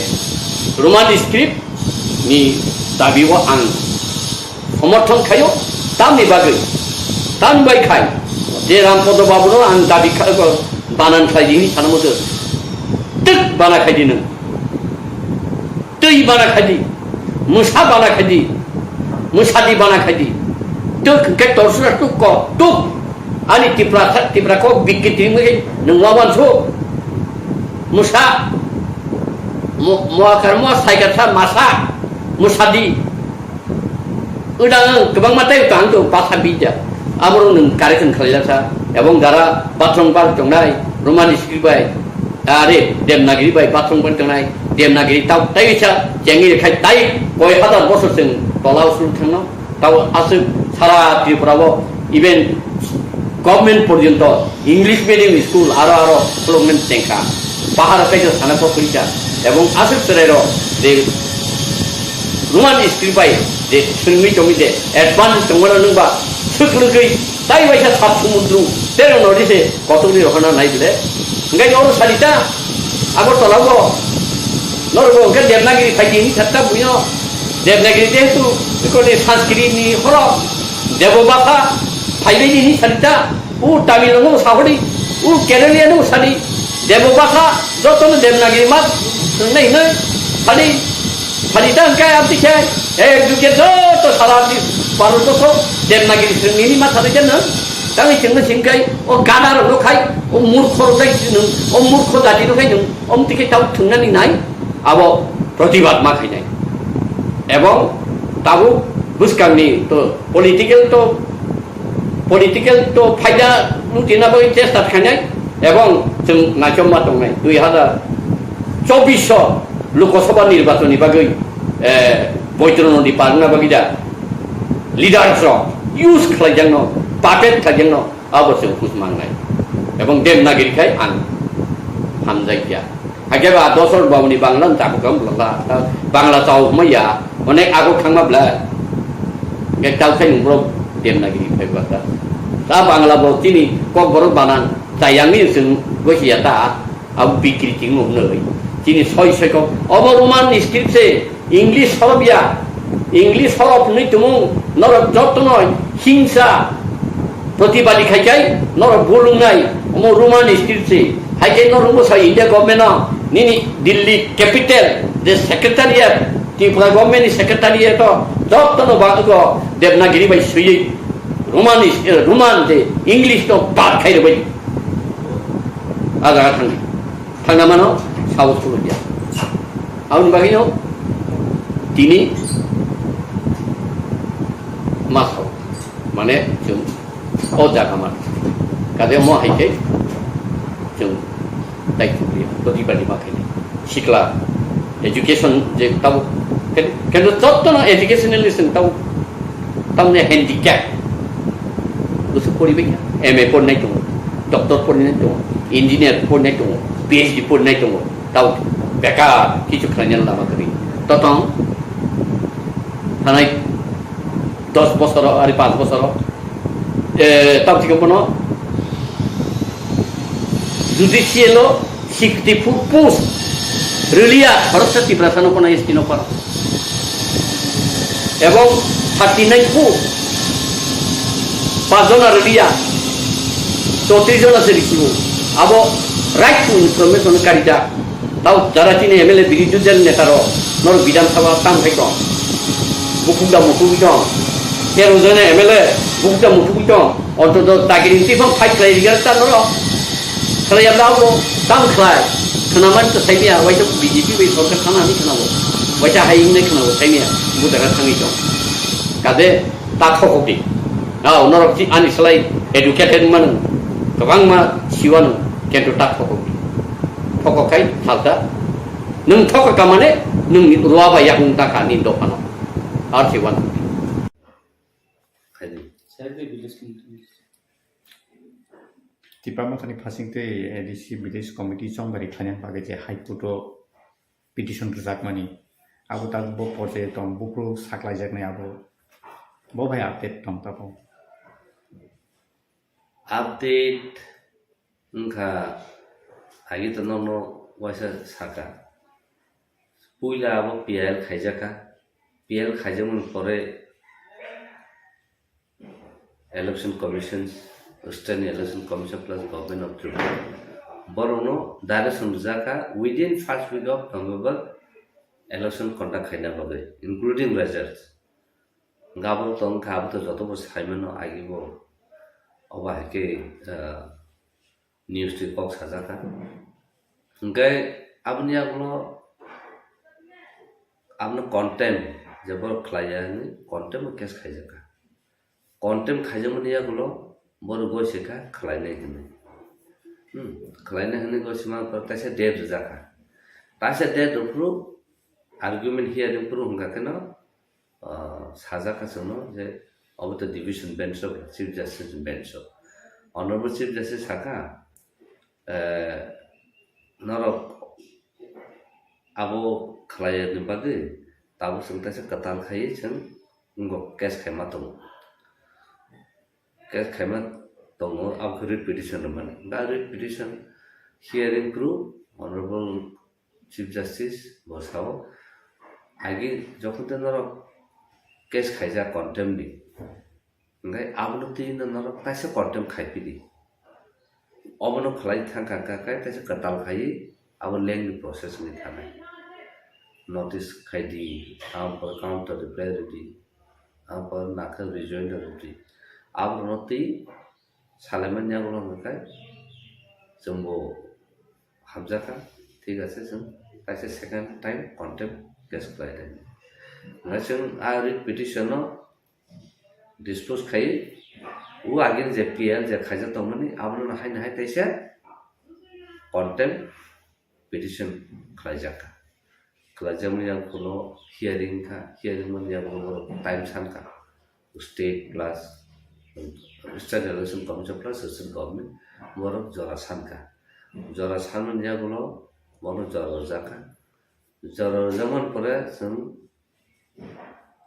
Roman script ni dabi o ang somorthon khaio, tamni bagwi, tamni bai khai, je Rampodo Babuno ang dabi kha-, banan khlai di hinwi sana muchung, twk bana khai di nwng, twi bana khai di, mwsa bana khai di, mwsadi bana khai di, twk hwnkhe torsura tuk ko tuk, ani Tipra, Tipra kok bikki twi mui nwng wawan su, mwsa, mo-, moakar moa saikar sa masa, mwsadi, Udang ang kwbangma tei tang to basa bija. Aborok nwng correction khlaijak sa. Ebong jara bathroom bar tongnai, Roman script bai, are Devanagiri bai bathroom bar tongnai, Devanagiri tau tei sa chengi khai tai koi hazar bosor chwng tola usul thangno. Tau aswk sara Tripura o even government porjonto English medium school aro aro khulukmani chengkha. Bahar kaisa sana kok kwrwikha. Ebong aswk chwrairok je Roman script bai je swngwi tongwi je advance tongmano nwngba swk lwgwi tai waisa sat sumundru terong nodi se kotorni rohorna nai bwle. Hwnkhe oro salita Agartala o norok bo hwnkhe Devanagiri phaidi hinwi satta buino Devanagiri jehetu ikoni Sanskrit ni horo Debo bhasha phaibaidi hinwi salita. O Tamil no sahori, o Kerala no sadi, Debo bhasha, joto no Devanagiri ma, nai nai, sadi, sadi ta hingkai abdi khe, ek juge joto sara abdi Bharat borso Devanagiri srengni ma sadi jana, tangwi chengno singkai, o gada rok no khai, o murkho rok dai sinung, o murkho jati rok khai nung, om tike tau thungnani nai, abo protibad ma khainai. Ebong tabuk bwskangni to political to political to phaida lutina bagwi chesta khainai ebong chwng naichomma tongnai dui hazar chobbish o Lok Sabha nirbachon ni bagwi, eh, Boitro nodi parna bagwi da leaders rok use khlaijakno, puppet khlaijakno abo chwng hus mangnai ebong Devanagiri khai ang hamjakya. Hakhe ba dosor babuni Bangla no chakhu kha bwla ta, Bangla chao hwnma ya, onek aguk thangma bwla. Hwnkhe tao khe nwng borok Devanagiri phai bwla ta. Ta Bangla bo chini Kokborok banan chayangni chwng gosi ya ta, abo bikri chwng nuknwi. Chini soi soi kok, obo Roman script se, English horof ya, English horof hwnwi tumung, norok jotono hingsa protibadi khai khai, norok bulungnai, omo Roman script se. Hai khe norok bwsa India government no, nini Delhi capital, je secretariat, Tripura government ni secretariat o, jotono ba-, go Devanagiri bai swiwi Roman is-, eh, Roman je English no bad khai rwbai. A jaga thangwi. Thangna mano, sabo khulumya. Aboni bagwino tini ma sao, mane chwng o jaga mano. Kade mo hai khe chwng tai chukliya, protibadi ma khainai. Sikla education je tabo, ken-, kendo jottono educationally chwng tabo. Tamni handicap. Busu poribai kha. M A porinai tongo, doctor porinai tongo, engineer porinai tongo, P H D porinai tongo. Tao bekar kichu khlainani lama kwrwi. Totong thanai dos bosoro, ari panch bosoro, eh, tao thikhe bono judicial o Sixty four post rwliya khoroksa Tiprasano kono S T no kono. Ebong thirty nine post pajona rwliya chowtrish jona se risibo. Abo right to information karijak. Tao jara chini M L A biri jujel neta rok norok Bidhan Sabha tam khai tong. Bukhuk da mukhuk tong. Tero jona M L A bukhuk da mukhuk tong. Ontoto dagiri twi phang fight khlai rijak ta norok. Khlai yabla abo tam khlai. Khnaman to saimiya, waisa B J P bai sorkar thana ni khnabo. Waisa hai ingnai khnabo saimiya. Bu daga thangwi tong. Kade ta thokokdi. Ao norok si ani salai educated manu. Kwbangma siwano kento ta thokokdi. Thokok khai salsa. Nwng thokok kamane nwng ruwa ba yakung ta kha ni dophano. Ar siwan. Khaidi. Tipra Mothani phasing tei A D C Village Committee chongbari khlainani bagwi je High Court o petition rwjakmani, abo tak bo porjai tong buphuru saklaijaknai abo, bo bai update tong tabuk. Update wngkha, agi to nono waisa saka. Puila abo P I L khaijak kha. P I L khaijakmani pore Election Commission, State Election Commission plus Government of Tripura borokno direction rijak kha within first week of November election conduct khaina bagwi, including results. Gabon tong kha, abo to joto bo saimano agi bo. Obo hai khe, ah, news twi kok sajak kha. Hwnkhe aboni yagulo abono contempt, je borok khlai ya hinwi contempt o case khaijak kha. Contempt khaijakmani yagulo borok goi se kha khlainai hinwi. Hmm, khlainai hinwi goi se ma taisa date rijak kha. Taisa date rwphuru argument hearing phuru hwnkha kheno, ah, sajak kha chwngno je obo to division bench o, Chief Justice bench o. Honorable Chief Justice sakha, eh, norok abo khlai ya ni bagwi tabuk chwng taisa kwtal khai chwng wngkok case khaima tongo. Case khaima tongo, abo khe writ petition rwmani. Da writ petition hearing phuru Honorable Chief Justice bo sao, agi jokhon tei norok case khaijak contempt ni, hwnkhe abono twi no norok taisa contempt khai phidi. Obono khlai thang kha kha khe taisa kwtal khai abo lengthy process wngwi thanai. Notice khai di, aboni pore counter reply rw di, aboni pore nakhe rejoinder rw di. Abono twi salaimani yagulo hwnkhe chwngbo hamjakha, thik ase, chwng kaisa second time contempt case khlai di. Hwnkhe chwng a writ petition no dispose khai, o agini je P I L je khaijak tongmani, abono haino hai taisa contempt petition khlaijak kha. Khlaijakmani yagulo hearing kha, hearing mani yagulo borok time san kha. State plus, State Election Commission plus State Government borok jora san kha. Jora sanmani yagulo borok jora rwjak kha. Jora rwjakmani pore chwng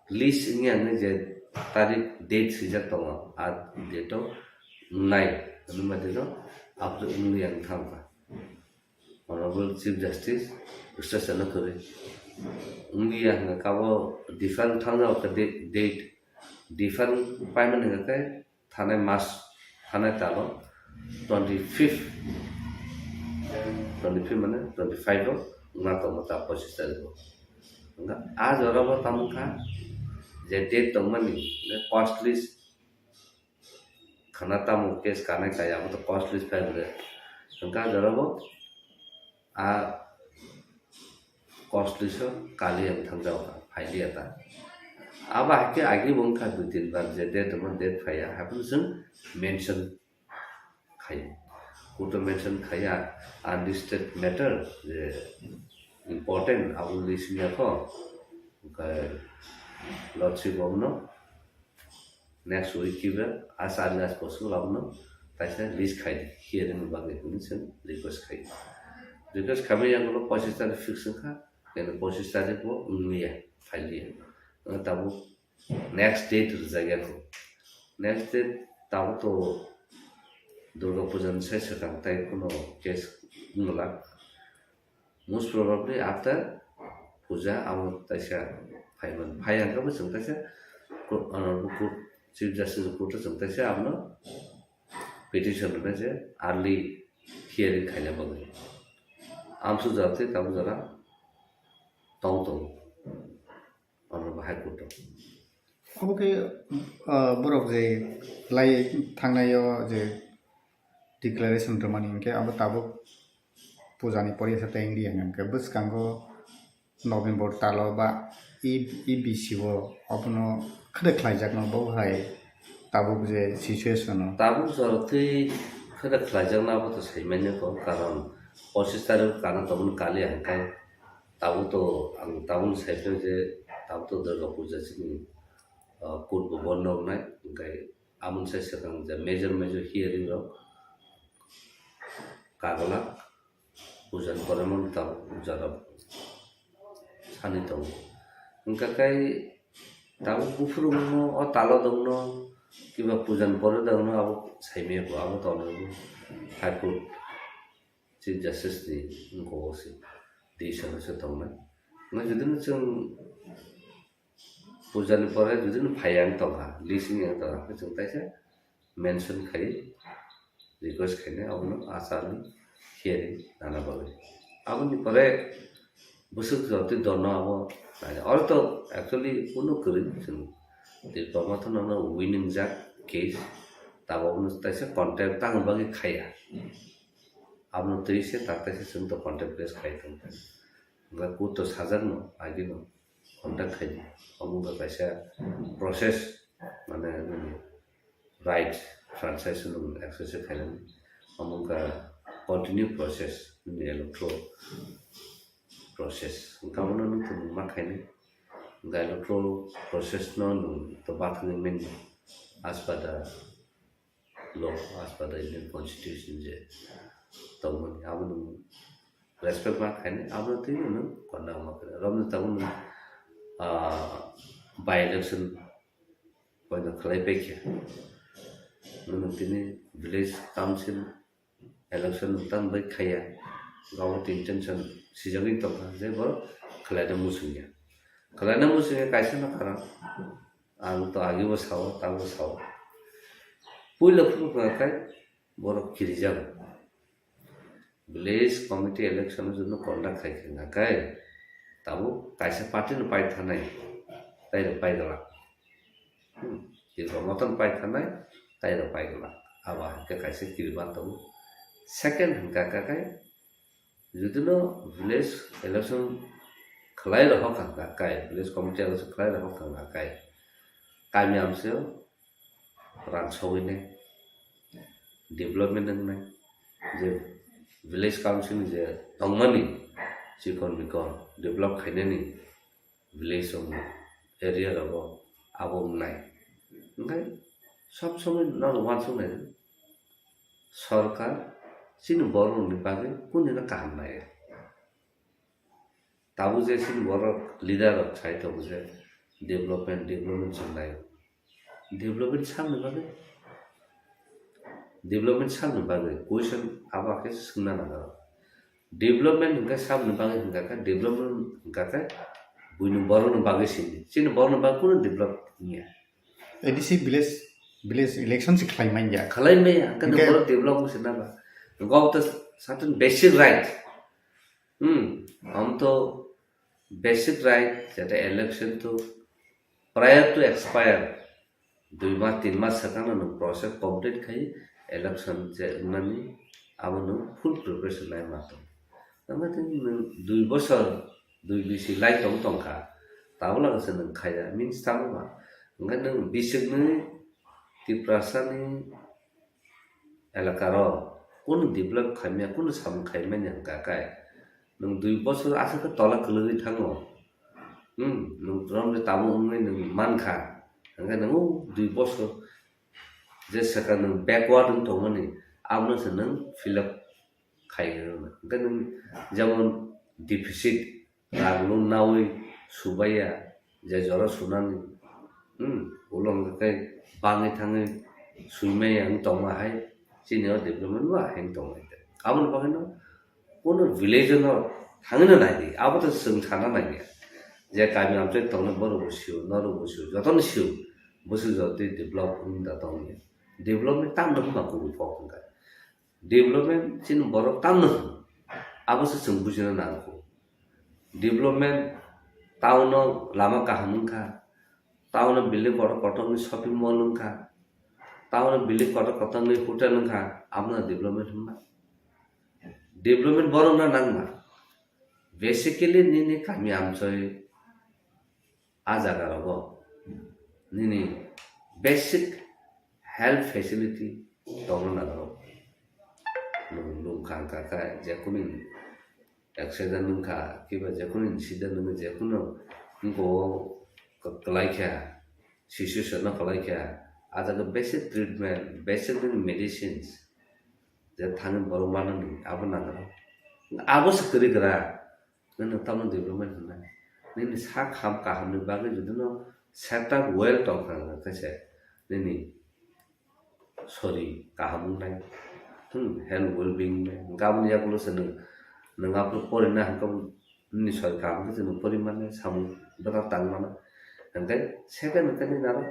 list wngya hwnwi je tarik date swijak tongo, a date o wngnai hwnwi ma dino aphuju wngya wng thang kha. Honorable Chief Justice Justice Chana kwrwi wngya hwnka khe abo defer wng thang jao khe date, date defer wng paimani hwnka khe thanai mas, thanai talo twenty fifth, twenty fifth mane twenty five o wngna tongo ta pochis tarik o. Wngkha a jora bo tamo kha je date tongmani, cost list khana tamo case kanai kaya abo to cost list file re. Wngkha a jora bo a cost list o kali ang thangjao kha, phailiya ta. Abo hai khe agi bo wngkha dui tin bar je date tongma date phaiya, haikhe chwng mention khai. Court o mention khaiya, unlisted matter je important abo list wngya kho. Okai Lordship bo no next week kibe as early as possible abono taisa list khai di, hearing ni bagwi hinwi chwng request khai. Request khaimani yagulo pochis tarik fix wngkha, kene pochis tarik bo wngliya, phailiya. Wngkha tabuk next date rwjakya kho. Next date tabuk to Durga Puja ni sai swkang tai kuno case wngla. Most probably after puja abo taisa phaiman. Phai hwnkhe bo chwng taisa court, honorable court, Chief Justice court o chwng taisa abono petition rwnai je early hearing khaina bagwi. Amsu jora tei tabuk jora tong tongo honorable High Court o. Obo khe, ah, borok je lai thangnai o je declaration rwmani hwnkhe abo tabuk pujani poriyasa tei wngya hwnkhe bwskango November talo ba E, E B C o obono khede khlaijakno bo hai tabuk je situation o. Tabuk jora twi khede khlaijakno abo to saimanya ko, karon pochis tarik kana tongmani kali hwnkhe tabuk to ang tabuk sai phai je tabuk to Durga puja chini, ah, court bo bondo wngnai, hwnkhe amoni sai swkang je major major hearing rok kaglak puja ni pore mano tabuk jora sani tongo. Hwnkha khe tabuk buphuru wngno o talo dongno kiba puja ni pore dongno abo saimaya bo abo tongo High Court Chief Justice ni wngkok o se decision o se tongnai. Hwnkhe jodi no chwng puja ni pore jodi no phai ang tongkha, list wng yang tongkha, hwnkhe chwng taisa mention khai request khainai abono achar ni hearing nana bagwi. Aboni pore bwswk jotwi dono abo naina. Oro to actually kuno kwrwi chwng Tipra Motha no winning jak case, tabok no taisa contact tangni bagwi khaiya. Abono twi se tak taisa chwng to contact base khai tongkha. Hwnkhe court to sajakno agino contact khai di. Omo wngkha kaisa process, mane nini right franchise no exercise khainani. Omo wngkha continue process nini electoral process. Hwnkhe abono nwng tongmung ma khainai. Hwnkhe electoral process no nwng to bathangwi manya as per the law, as per the Indian Constitution je tongmani, abono respect ma khainai, abono twi nwng konna ma khainai. Romni tabuk nwng, ah, by election poino khlai paikha. Nwng tini village council election nwng tang bai khaiya, gabo tin tension sijagwi tongkha je borok khlaina muchungya. Khlaina muchungya kaisa no karon. Ang to agi bo sao, tabo sao. Puila phuru hwnkha khe borok kirijago. Village committee election no jono conduct khai khe hwnkha khe tabuk kaisa party no pai thanai, tai rok pai glak. Hmm. Tipra Motha no pai thanai, tai rok pai glak. Abo hai khe kaisa kiriban tongo. Second hwnkha khe Jodi no village election khlai rok hokha hwnkha kai, village committee election khlai rok hokha hwnkha kai, kami amsio rang sogwi nai, development wngnai, je village council ni je tongmani chikon mikon develop khainani village rok area rogo abo wngnai. Hwnkhe sob somoi nono uansuknai. Sorkar chini borokni bagwi kunino kaham nai. Tabuk je chini borok leader rok sai tongo je development, development chwng nai. Development samni bagwi, development samni bagwi question abo khe swngna nango. Development hwnkhe samni bagwi hwnkha khe, development hwnkha khe buini borokni bagwi sini. Chini borokni bagwi kunu develop wngya. A D C village, village election se khlai manya. Khlai manya, hwnkhe Hwnkhe- borok develop wngse na ba. Hwnkhe obo to certain basic right. Hmm, omo to basic right, jate election to prior to expire, dui mas, tin mas swkangno nwng process complete khai election je wngnani abo nwng full preparation lai ma tong. Tamo tini nwng dui bosor, dui bisi lai tong tongkha, tabuk lagase nwng khaiya, means tamo ba? Hwnkhe nwng bisiknwi Tiprasani elakaro kunu develop khaimya, kunu samung khaimani hwnkha khe, nwng dui bosor aswk khe tola kwlwgwi thango. Hmm, nwng romni tabuk wngwi nwng mankha, hwnkhe nwng o dui bosor je swkang nwng backward wng tongmani, abono se nwng fill up khai rwna. Hwnkhe nwng jemon deficit, rang no nawi subaiya, je jora sunani, hmm, ulo hwnkhe bangwi thangwi suimaya wng tongma hai, chini o development ba hai wng tongmani. Aboni bagwino kuno village no Thangwi no nai di, abo to chwng sana nai ya. Je kami amchai tongnai borok bo sio, norok bo sio, jotono sio, bwswk jotoi develop wng da tong ya. Development tamno hwnba kubui kok hwnka. Development chini borok tamno hwn, abo se chwng bujina nangkho. Development town o lama kaham wngkha, town o building kotor kotor ni shopping mall wngkha, town o building kotor kotor ni hotel wngkha, abono development hwnba. Development borok no nangma. Basically nini kami amchoi a jaga rogo nini basic health facility tongna nangro. Nwng lungkha wngkha khe jekunu accident wngkha kiba jekunu incident wngkha jekunu wngkha kwlai kha situation no kwlai kha a jaga basic treatment basic nini medicines je thani borok manani abo nangro abo se kwrwi kwra. Nini tamo development hwnmani. Nini sak ham kahamni bagwi jodi no setup well tongkha hwnka khe se nini sori kaham wngnai. Hmm, health well being wngnai. Hwnka aboni yagulo se nwng, nwng aphuru porina hwnka nini sori kaham khe se nwng pori mannai, samung bwtang tang mano. Hwnkhai second hwnka nini aro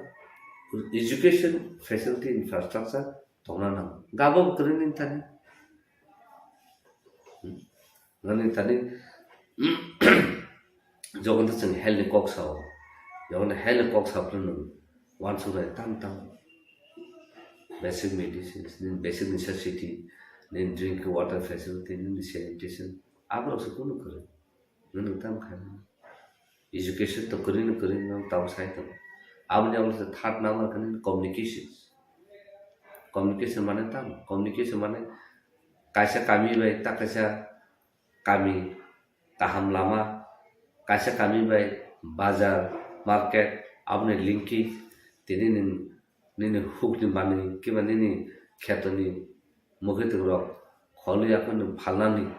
education facility infrastructure tongna nango. Hwnka abo kwrwi nini thani. Hmm. Nani tani jogon to chwng health ni kok sao, jogon health ni kok sao phano nwng uansuknai tam tam basic medicines, nini basic necessity, nini drinking water facility, nini sanitation, aborok se kunu kwrwi. Nwng tam khai mano. Education to kwrwi no kwrwi no tamo sai tongo. Aboni abo se third number khe nini communications. Communication mane tamo? Communication mane kaisa kami bai ta kaisa kami kaham lama, kaisa kami bai bazar, market, aboni linkage tini nini, nini hukni manwi kiba nini khetoni mwkhwtwng rok kholi yakno nwng phalnani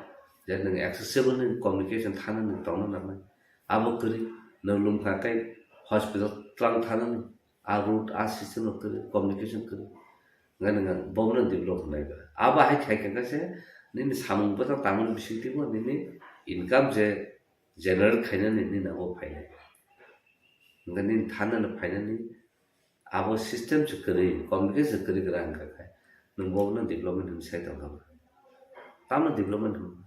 je nwng accessible ni communication thanani tongna nangnai. Abo kwrwi nwng lungkha khe hospital twlang thanani a route a system no kwrwi communication kwrwi. Hwnkhai nwng bobono develop hwnwi ba abo hai khai kha khe se nini samung bwtang tangmani bisingtwi bo nini income je generate khainani nini abo phainai. Hwnkhai nini thanani phainani abo system se kwrwi, communication kwrwi kwrwi hwnka khe nwng bono development hwnwi sai tongkha ba. Tamo development hwnba?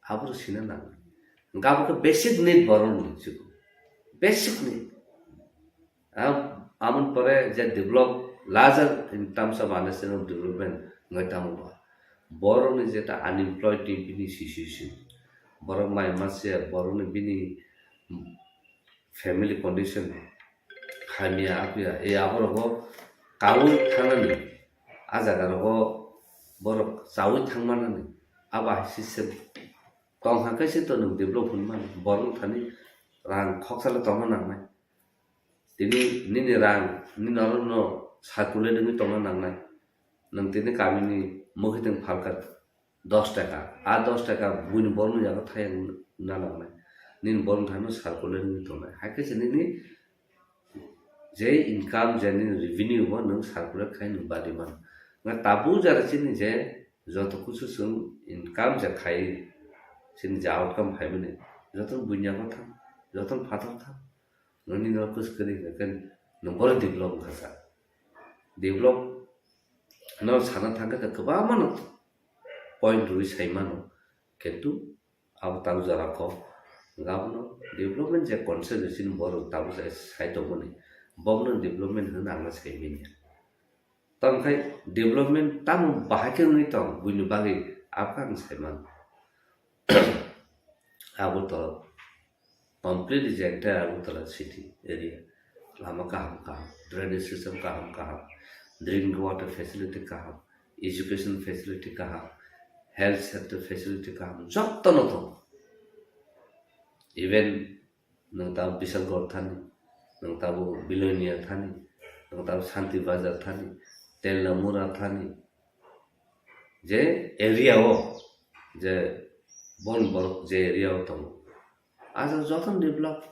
Abo sina nangnai. Hwnka abo khe basic need borokni, basic need. Am-, amon pore je develop larger in terms of understanding of development hwnkhai tamo ba. Borokni jeta unemployed ni bini situation. Borok mai mase, borokni bini family condition hamya apya e aborogo kaui thangnani a jaga rogo borok chaui thangmanani abo hai system tongkha khe se to nwng develop hwnmani borok thani rang khoksa le tongna nangnai tini nini rang nini oro no circulate wngwi tongna nangnai nwng tini kamini mwkhwtwng phalkha dos taka, a dos taka buini borokno yago thayang na nangnai. Nini borokno thangno circulate wngwi tongnai. Hai khe se nini je income, je nini revenue bo nwng circulate khai nwng badi mano. Nga tabuk jara chini je joto kusu chwng income je khai, chini je outcome phaimani, joto buini yago thang, joto phatar thang. Nini no kus kwrwi hwnkhe nwng bono develop wngkha sa. Develop no sana thangkhe kwbangma no point rwi sai mano, kintu abo tabuk jora kok. Hwnkhe abono development je concept chini borok tabuk jora sai tongmani, bobono development hwnwi ang sai manya. Tamo khai development tamo bahai khe wngwi tong buini bagwi abo khe ang sai mano. Abo to completely je entire Agartala city area, lama kaham kaham, drainage system kaham kaham, drinking water facility kaham, education facility kaham, health center facility kaham, jotono tongo. Even nwng tabuk Bisalgor thani, nwng tabuk Bilonia thani, nwng tabuk Santi Bazar thani, Telamura thani, je area o, je bon borok je area o tongo, a jaga jotono develop,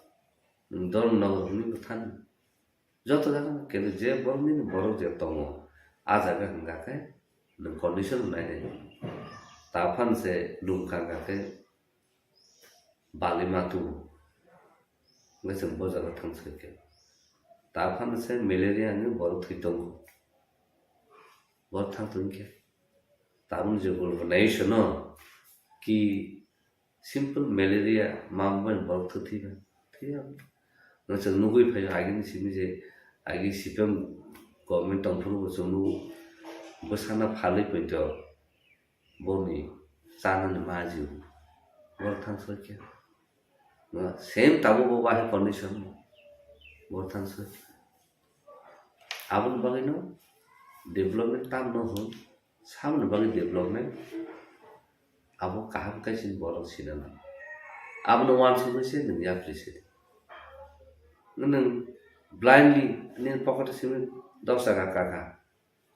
nwng Dharmanagar hwnwi bo thani, joto jaga no, kintu je borok nini borok je tongo, a jaga hwnka khe nwng condition nai nai. Ta phan se lungkha hwnka khe balima tu. Ngai chwng bo jaga thang soi khe. Ta phano se malaria ni borok thwi tongo. Borok thang tong khe. Tabuk je guluk nai se no ki simple malaria ma bai borok thwi thwi ba. Thwi ya. Ngai chwng nugui phai agini simi je agi C P M government tong phuru bo chwng nugo. Bwsana phalwi poito. Boni chanani ma jiu. Borok thang soi khe. Same tabuk bo bahai condition. Borok thang soi. Aboni bagwi no development tam no hwn. Samni bagwi development. Abo kaham khe chini borok sinana. Abono uansugwi se nwng yapri se. Nwng blindly nini pocket simi dos taka kaka.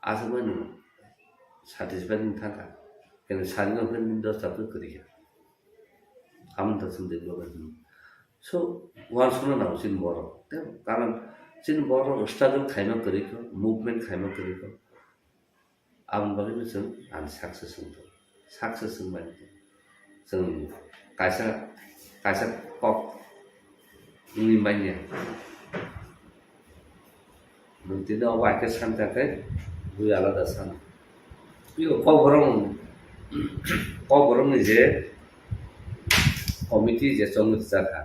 Aswk bai nwng satisfied wng thangkha. Kene sari no hwnwi dos taka kwrwi kha. Amoni to chwng development hwnwi. So, uansukna nango chini borok. Tei karon chini borok struggle khaima kwrwi kho, movement khaima kwrwi kho. Aboni bagwi no chwng ani success wng thung. Success wng bai. Chwng kaisa, kaisa kok wngwi manya. Nwng tini obo hai khe san ta khe bui alada san. Tei o Kokborok, Kokborok ni je committee je chongwi rwjak kha.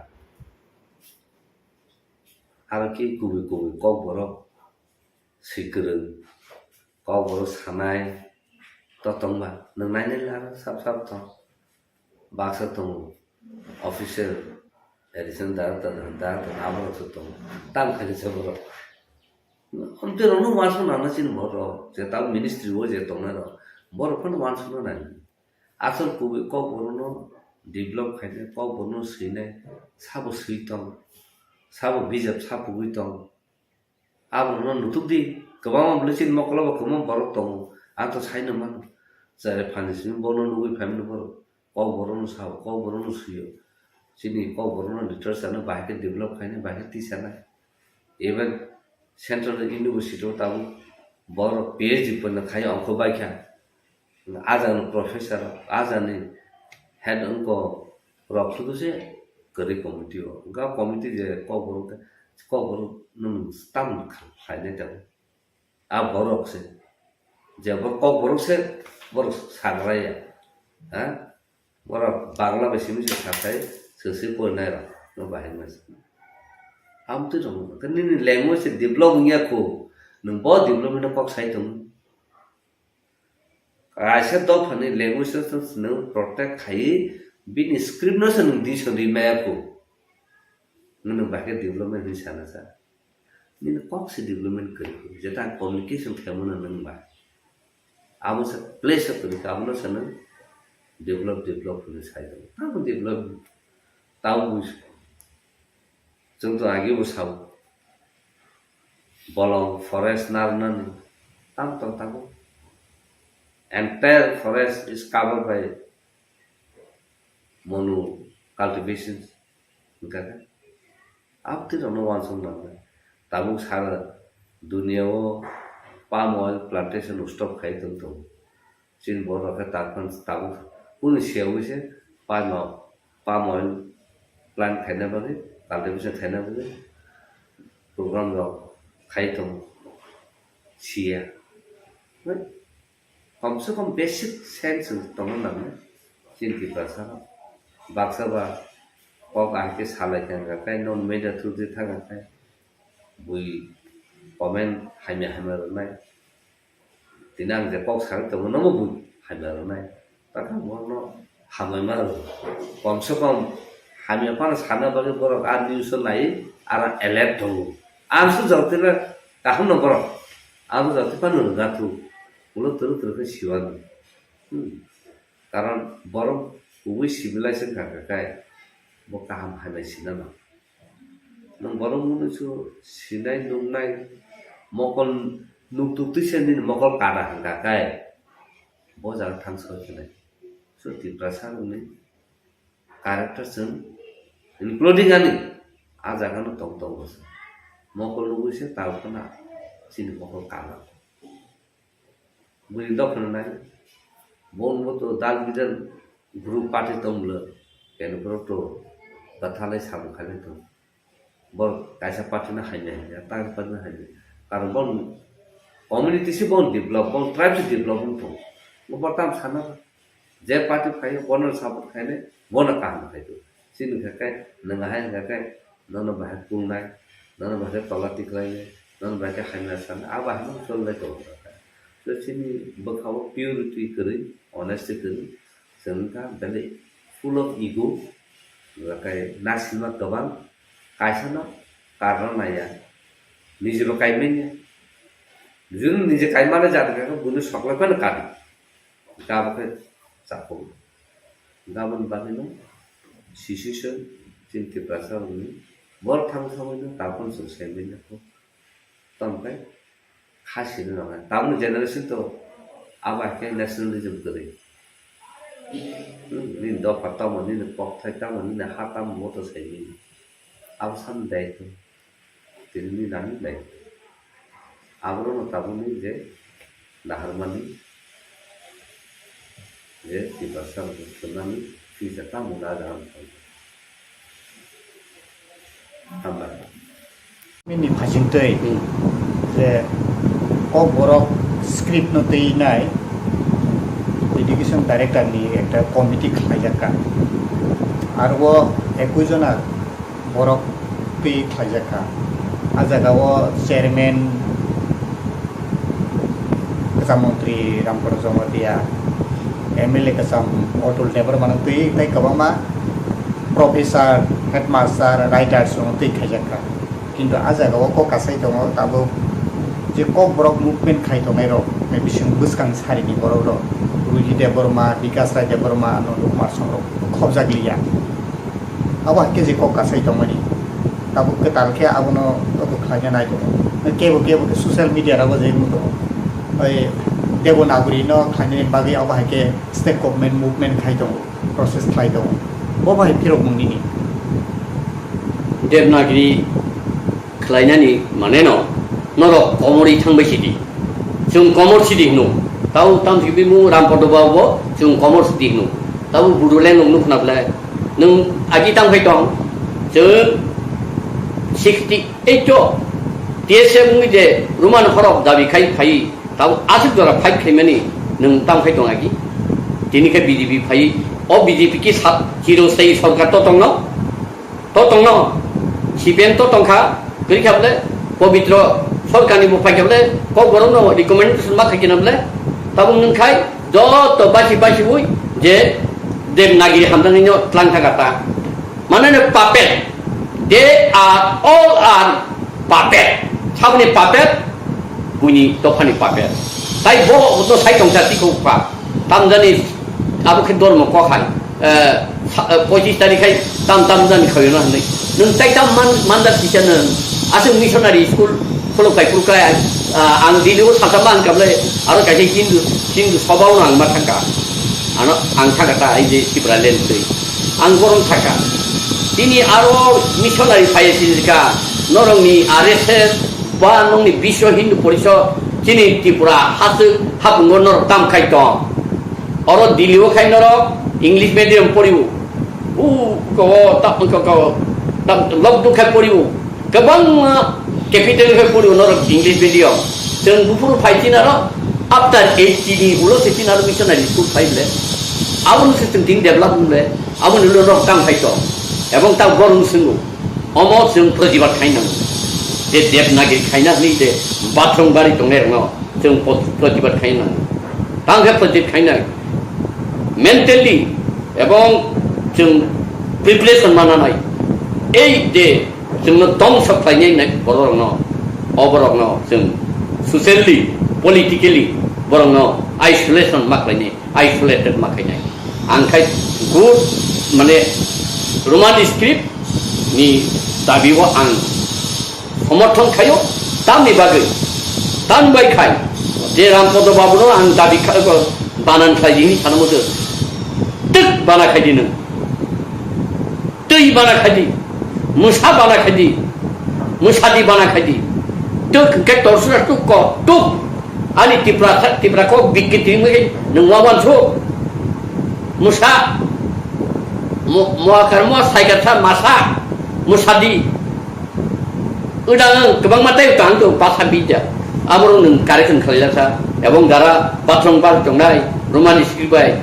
Aro khe kubui kubui Kokborok swi kwrwng, Kokborok sanai to tongba, nwng nainai le aro sab sab tong. Baksa tongo, official, additional director, director, aborok se tongo. Tam khaini se borok. Amtwi rokno uansuk nangna chini borok, je tabuk ministry o je tongnai rok, borok phano uansukna nang. Asol kubui Kokborokno develop khainai, Kokborokno swinai, sabo swi tong, sabo bijap sapugwi tong. Aborokno nutuk di, kwbangma bwlwi chini mokolo bo kwbangma borok tongo. Ang to saino mano. Chare phani simi bono nugwi phaimani borok. Kokborokno sao, Kokborokno sio. Chini Kokborokno literature no bahai khe develop khainai, bahai khe tisanai. Even Central University o tabuk borok P H D pono khai ongkho bai kha. Ajani professor, ajani head wngkha rok sudu se kwrwi committee o. Wngkha committee je Kokborok, Kokborok nwng tam khlainai tabuk. A borok se. Je bo Kokborok se borok sagra ya. Ha? Borok Bangla bai simi se sakai, se se porinai rok. No bahai masa. Amtwi rok. Nini language se develop wngya kho. Nwng bo development no kok sai tong. Kaisa dophani language no se nwng protect khai, bini script no se nwng di sodi maya kho. Nwng bahai khe development hinwi sana sa. Nini kok se development kwrwi kho. Jeta communication khaimano nwng ba. Abo se place kwrwi kha, abono se nwng develop, develop hinwi sai tong. Tamo develop, tamo bui. Chwng to agi bo sao. Bolong forest narnani tam tong tabuk. Entire forest is covered by mono cultivation. Hwnkha khe, abtwi rokno uansuk nangnai. Tabuk sara dunia o palm oil plantation stop khai tong tongo. Chini borok khe tabuk, tabuk kunu siyaui se palm, palm oil plant khaina bagwi, cultivation khaina bagwi program rok khai tongo siya. Kom se kom basic sense tongna nangnai chini Tiprasa rok. Baksa ba kok ahai khe salai thang kha khe, non media through di thang kha khe, bui comment hamya hamya rwnai. Tini ang je kok sagwi tongo, nobo bui hamya rwnai. Takha bono hamya ma rw. Kom se kom hamya phano sana bagwi borok a news o nai, aro alert tongo. Ang se jotila kaham no borok. Ang se jotila phano rwna thu. Ulo twrwk twrwk khe siwano. Hmm. Karon borok kubui civilization kha kha khai bo kaham hamya sinano. Nwng borok mwnwi su sinai nuknai mokol nuktuk twi se nini mokol kada hwnkha khe bo jaga thang soi khe nai. So Tiprasa rokni character chwng including ani a jaga no tong tongo se. Mokol nugwi se tabuk phano chini mokol kana. Bini dophano nai. Bo wngbo to dal bidal group party tong bwlwi. Keno borok to Kwthalai samung khainai tong. Bo kaisa party no hainai, hainai, ta party no hainai. Karon bo community se bo develop, bo tribe se develop wng tong. Bo tam sana je party phaio, bono support khainai, bono kaham khai tong. Chini khe kai, nwng hai khe kai, nono bahai kulnai, nono bahai tola tiklainai, nono bahai khe hamya sanai, abo hai no cholnai tongo. So chini bwkha o purity kwrwi, honesty kwrwi, chwng wngkha belai full of ego, hwnkhe naisima kwbang, kaisa no karna naiya, niji bo kaimanya, juni niji kaimani jat hwnkhe buni soklai phano kadi, hwnkhe abo khe chapuk. Hwnkhe aboni bagwi no sisiswk chini Tiprasa rokni borok thang samwi no tabukno chwng sai manya kho. Tamo khe kha sini rok hai. Tamoni generation to abo hai khe nationalism kwrwi. Hmm, nini dopha tamo, nini kokthai tamo, nini ha tamo, moto sai nini. Abo sani daitw. Tini nini nani daitw. Aborokno tabukni je naharmani je Tiprasa rokni thwngmani future tamo na jagani thangkha. Hambai. Nini phasingtwi Hmm. je Kokborok script no twi nai education director ni ekta committee khlaijak kha. Aro o ekui jona borok twi khlaijak kha. A jaga o chairman kwcham montri Ramprasad Jamatia, M L A kwcham Atul Debbarma no twi tei kwbangma professor, headmaster, writers rok no twi khaijak kha. Kintu a jaga o kok kasai tongo tabuk je Kokborok movement khai tongnai rok, bising bwskang sari ni borok rok, Ruhi Debbarma, Bikas Rai Debbarma, Nandu Kumar Song rok khobjak liya. Abo hai khe je kok kasai tongmani. Tabuk kwtal khe abono abo khlaina nai tongo. Kebo kebo khe social media rogo je wng tongo. Oi Devanagari no khlainani bagwi abo hai khe state government movement khai tongo, process khlai tongo. Bo bai phirok mung nini. Devanagari khlainani mane no, norok komorwi thangbai sidi. Chwng komor sidi hino. Tau tam sibimung Rampodo Babu bo chwng komor sidi hino. Tau Bodoland nung nukna ble. Nung agi tang phai tong. Chwng sixty eight o T S F wngwi je Roman horok dabi khai phai. Tau aswk jora fight khaimani nung tang phai tong agi. Tini khe B J P phai. O B J P ki sa-, chiro sai sorkar to tongno. To tongno, C P M to tongkha, kwrwi kha bole, Pobitro sorkarni bo phaikha bole, Kokborokno recommendation ma khaikhe na bole, tabuk nwng khai joto basi basi ui je Devanagari hamjaknaino tlang thangkha ta. Mane no puppet, they are all are puppet. Saboni puppet, buini dophani puppet. Tai bo to sai tongsa tikho pa. Tamjani abo khe dormo kok hai. Eh, sa-, eh, pochis tarikh hai tam tam jani khayo na hinwi. Nwng tai tam man, mandar kisa nwng. Aswk missionary school khulok kai khulok kai, ah, ang Delhi o salsa man kable aro kaisa Hindu, Hindu sobao no ang ma thangka. Ano ang thangka ta ai je Tipraland twi. Ang borom thangka. Tini aro missionary phai sinjika norokni R S S ba nokni Biswa Hindu Porishad chini Tripura haswk hapungo norok tam khai tong. Oro Delhi o khai norok English medium poriwo. U ko ta ko ko ta lok du khai poriwo. Kwbangma capital khai poriwo norok English medium. Chwng buphuru phai chinaro after eighty ni ulo se chinaro missionary school phai ble. Aboni se chwng tin develop ble. Aboni ulo norok tam khai tong. Ebong ta gorung swngo. Omo chwng protibad khai nango. Je Devanagari khaina hwnwi je bathroom bari tongnai rokno chwng pot-, protibad khai nango. Tang khe protibad khai nai. Mentally ebong chwng preparation ma nanai. Ei je chwngno tongsa khlainai nai bororokno, o borokno chwng socially, politically borokno isolation ma khlainai. Isolated ma khainai. Ang khai good, mane, Roman script ni dabi o ang somorthon khaio, tamni bagwi, tamni bai khai, je Rampodo Babu no ang dabi kha-, banan khlai di hinwi sana mudo, twk bana khai di nwng. Twi bana khai di, mwsa bana khai di, mwsa di bana khai di. Tuk hwnkhe torsura tuk ko, tuk. Ani Tipra, Tipra kok bikki twi mui nwng wawan so. Mwsa. Mo-, moakar moa saikar sa masa musadi. Udang kwbangma tei utang to basa bija. Aborok nwng correction khlailaksa. Ebong jara bathroom bar tongnai, Roman script bai,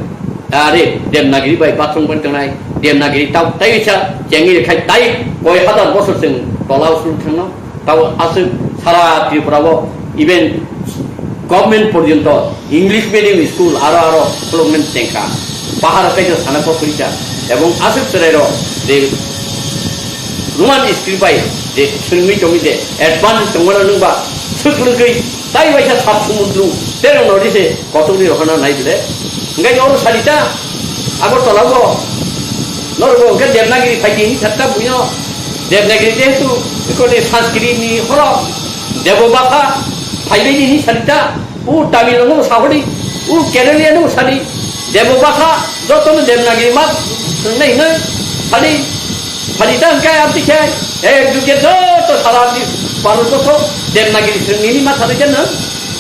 are Devanagiri bai bathroom bar tongnai, Devanagiri tau tei sa chengi khai tai koi hazar bosor chwng tola usul thangno. Tabo aswk sara Tripura o even government porjonto English medium school aro aro development chengkha. Bahar kaisa sana pokri kha ebong aswk chwrai rok je Roman script bai je swngwi tongwi je advance tongmano nwngba swk lwgwi tai waisa sat sumundru tero nodi se kotorni rohorna nai bile. Hingke oro salita Agartala o norok hingke Devanagiri phaidi hinwi sakta buino Devanagiri jehetu ikoni Sanskrit ni horo Debo bhasha phaibaidi hinwi salita u Tamil no sahori u Kerala no sadi Debo bhasha jotono Devanagiri ma swrwngnai hinwi sadi salita hingke abdi khe ek duke joto sara abdi Bharat borso Devanagiri swrwngni hinwi ma sadi jeno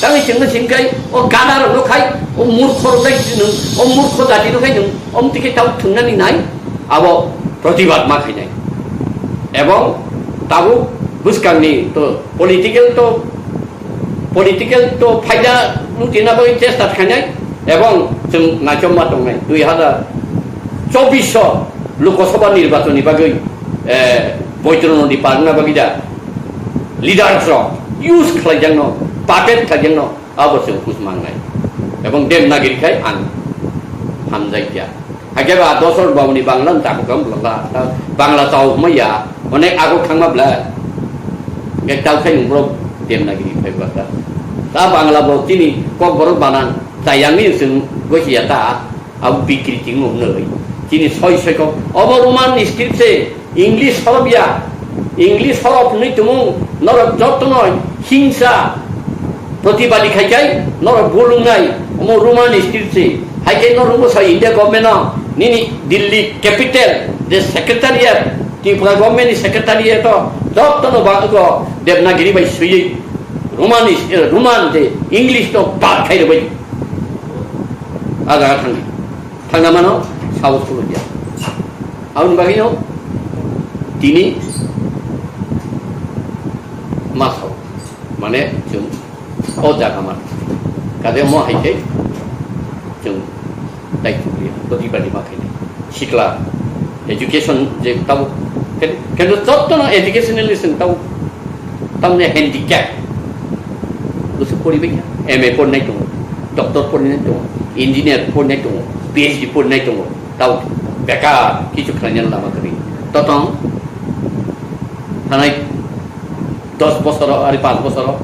tangwi chwngno singkai o gada rok no khai o murkho rok dai nwng o murkho jati no khai nwng Om tike tau thungnani nai, abo protibad ma khainai. Ebong tabuk bwskangni to political to, political to phaida lutina bagwi chesta khainai, ebong chwng naichomma tongnai. Dui hazar chobbish o Lok Sabha nirbachon ni bagwi, eh, Boitro Nodi parna bagwi da leaders rok use khlaijakno, puppet khlaijakno, abo chwng kus mangnai. Ebong Devanagiri khai ang hamjai kya. Hakhe ba dosor bawni Bangla wng takhuka wng bwla ta Bangla tau hwnma ya, onek aguk thangma bwla. Hingke tau khai wng borok Devanagiri phai bwla ta. Ta Bangla bo chini Kokborok banan chayangni wng chwng gosi ya ta, abo bikriti wng hwnwi. Chini soi soi kok obo Roman script se English horop ya, English horop hwnwi tumung norok jotono hingsa protibadi khai khai norok bulungnai omo Roman script se. Hai khe norok bwsa India government no nini Delhi capital je secretariat, Tripura government ni secretariat o jotono ba go Devanagiri bai swiwi Roman is, eh, Roman je English no bad khai rwbai. A jaga thangdi. Thangna mano sabo khulum ya. Aboni bagwino tini ma sao. Mane chwng o jaga ma. Kade mo hai khe chwng dai khulum ya. Protibadi ma khainai. Sikla education je tabo. Ken-, kendo jottono educationally chwng tabo. Tamni handicap. Bwswk poribai kha. M A porinai tongo, doctor porinai tongo, engineer porinai tongo, P H D porinai tongo. Tao bekar kichu khlainani lama kwrwi. Totong thanai dos bosoro, ari panch bosoro,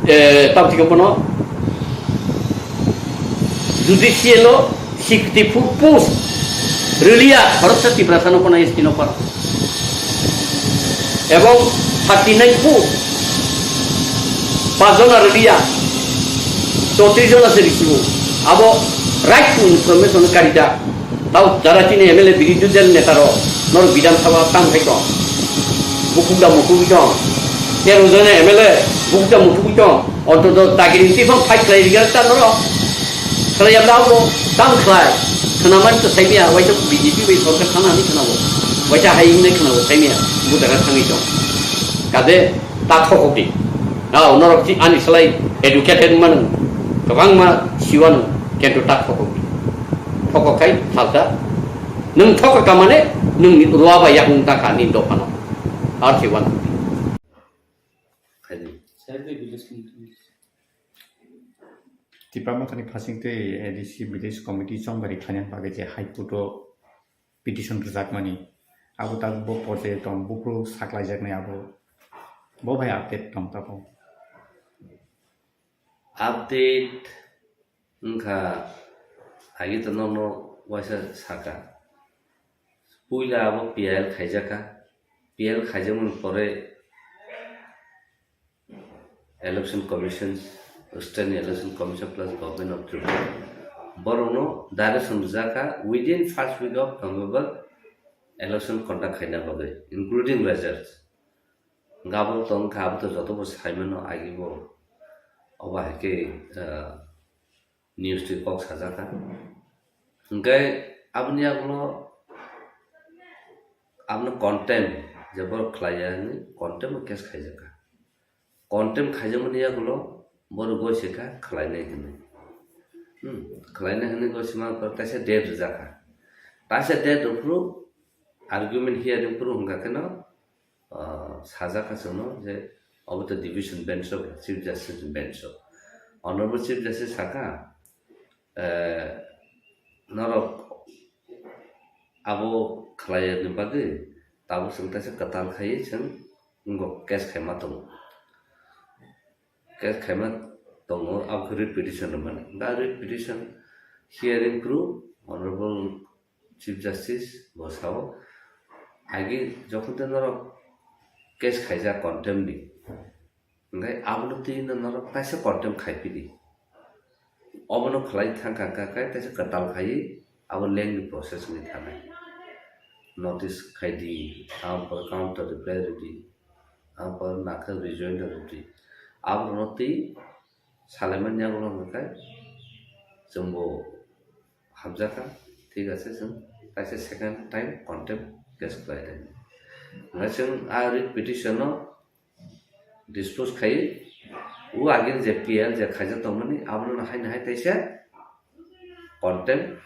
eh, tao thikhe bono judicial o sixty four post rwliya, Bharat Tiprasa no kono S T no para. Ebong thirty nine post, pach jona rwliya, chowtris jona se risibo. Abo right to information karida. Tao jara chini M L A birodhi dal neta rok, norok Bidhan Sabha tang khai tong. Bukuk da mukuk tong. Tero jona M L A bukuk da mukuk tong. Ontoto dagiri twi phang fight khlai rikha ta norok. Khlai yamda abo tang khlai. Khwnamani to saimya, waisa B J P bai sorkar thana hinwi khwnabo. Waisa hai hinwi khwnabo saimya, bo jaga thangwi tong. Kade ta thokok di. Ao norok chi ani slai educated manu. Kwbangma siwano kento ta thokok di. Thokok khai salsa. Nwng thokok kamane nwng ruwa bai yakung ta kha ni dophano. Ar si wan. Khaidi. Tipra Mothani phasing tei A D C village committee chongbari khlainani bagwi je High Court o petition rwjakmani, abo tabuk bo porjai tong, buphuru saklaijaknai abo, bo bai update tong tabuk. Update wngkha, agi to nono waisa saka. Puila abo P I L khaijakha. P I L khaijakmani pore Election Commission, State Election Commission plus Government of Tripura borokno direction rwjakha within first week of November election conduct khaina bagwi, including results. Gabon tongkha, abo to jotobo saimano agibo. Obo hai khe, ah, news twi kok sajakha. Hwnkhe aboni yagulo Aboni contempt, je borok khlaiya hinwi contempt o case khaijakha. Contempt khaijakmani yagulo borok goi se kha khlainai hinwi. Hmm, khlainai hinwi goi se ma taisa date rwjakha. Taisa date rwphuru argument hearing phuru hwnkha kheno, ah, sajak kha chwngno je obo to division bench o, Chief Justice bench o. Honorable Chief Justice sakha, eh, norok abo khlai ya ni bagwi tabuk chwng taisa kwtal khaiwi chwng wngkok case khaima tongo. Case khaima tongo, abo khe writ petition rwmani. Da writ petition hearing phuru Honorable Chief Justice bo sao, agi jokhon tei norok case khaijak contempt ni, hwnkhe abono twi no norok taisa contempt khai pidi. Obono khlai thang kha kha khe taisa kwtal khaiwi abo lengni process wngwi thanai. Notice khai di, aboni pore counter reply rw di, aboni pore nakhe rejoinder rw di. Abono twi salaimani yagulo hwnkhe chwngbo hamjakha, thik ase, chwng kaisa second time contempt case khlai di. Hwnkhe chwng a writ petition no dispose khai, o agini je P L je khaijak tongmani, abono haino hai taisa contempt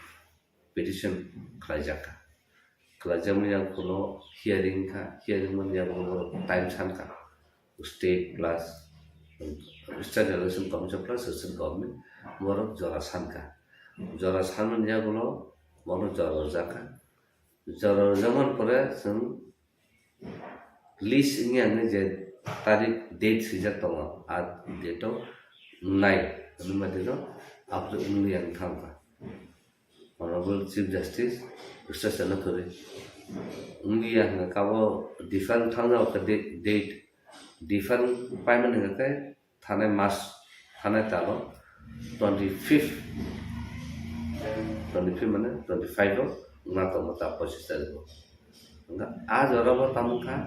petition khlaijak kha. Khlaijakmani yagulo hearing kha, hearing mani yagulo borok time san kha. State plus State Election Commission plus state government borok jora san kha. Jora sanmani yagulo borok jora rwjak kha. Jora rwjakmani pore chwng list wngya hinwi je tarik date swijak tongo, a date o wngnai hwnwi ma dino abo wngya wng thang kha. Honorable Chief Justice Justice Chana Thuri wngya hwnkha kabo different thang jao kha date, different paimani hwnkha khe thanai mas thanai talo twenty fifth, twenty fifth mane twenty five o wngna tongo ta pochis tarikh o. Hwnkha a jora bo tamo kha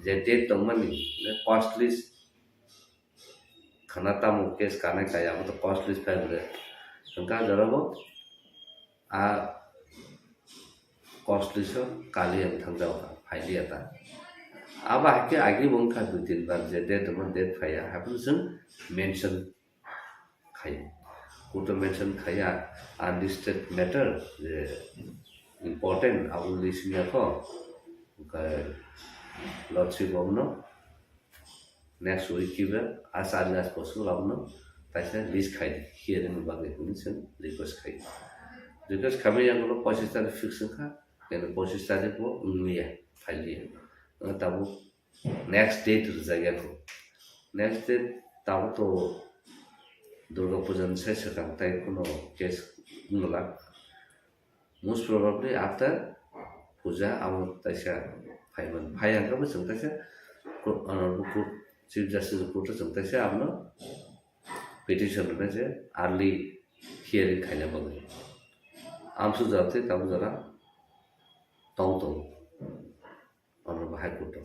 je date tongmani cost list khana tamo case kanai kaya abo to cost list file re. Hwnkha a jora bo a cost list o kali ang thang jao kha, phailiya ta. Abo hai khe agi bo wngkha dui tin bar je date mo date phaiya, haphano chwng mention khai. Kuto mention khaiya, unlisted matter je important abo list wngya kho. Hwnkhe Lord Chief Bono next week kiba as early as possible abono taisa list khai di, hearing ni bagwi hwnwi chwng request khai. Request khaimani yagulo pochis tarikh fix wngkha, kene pochis tarikh bo wngya, phailiya. Wngkha tabuk next date rwjak ya kho. Next date tabuk to Durga Puja ni sai swkang tai kuno case wngwlak. Most probably after puja abo taisa phaiman. Phai hwnkhe bo chwng taisa court, honorable court, Chief Justice court o chwng taisa abono petition rwna je early hearing khaina bagwi. Amsu jora tei tabuk jora tong tongo. Honorable High Court o.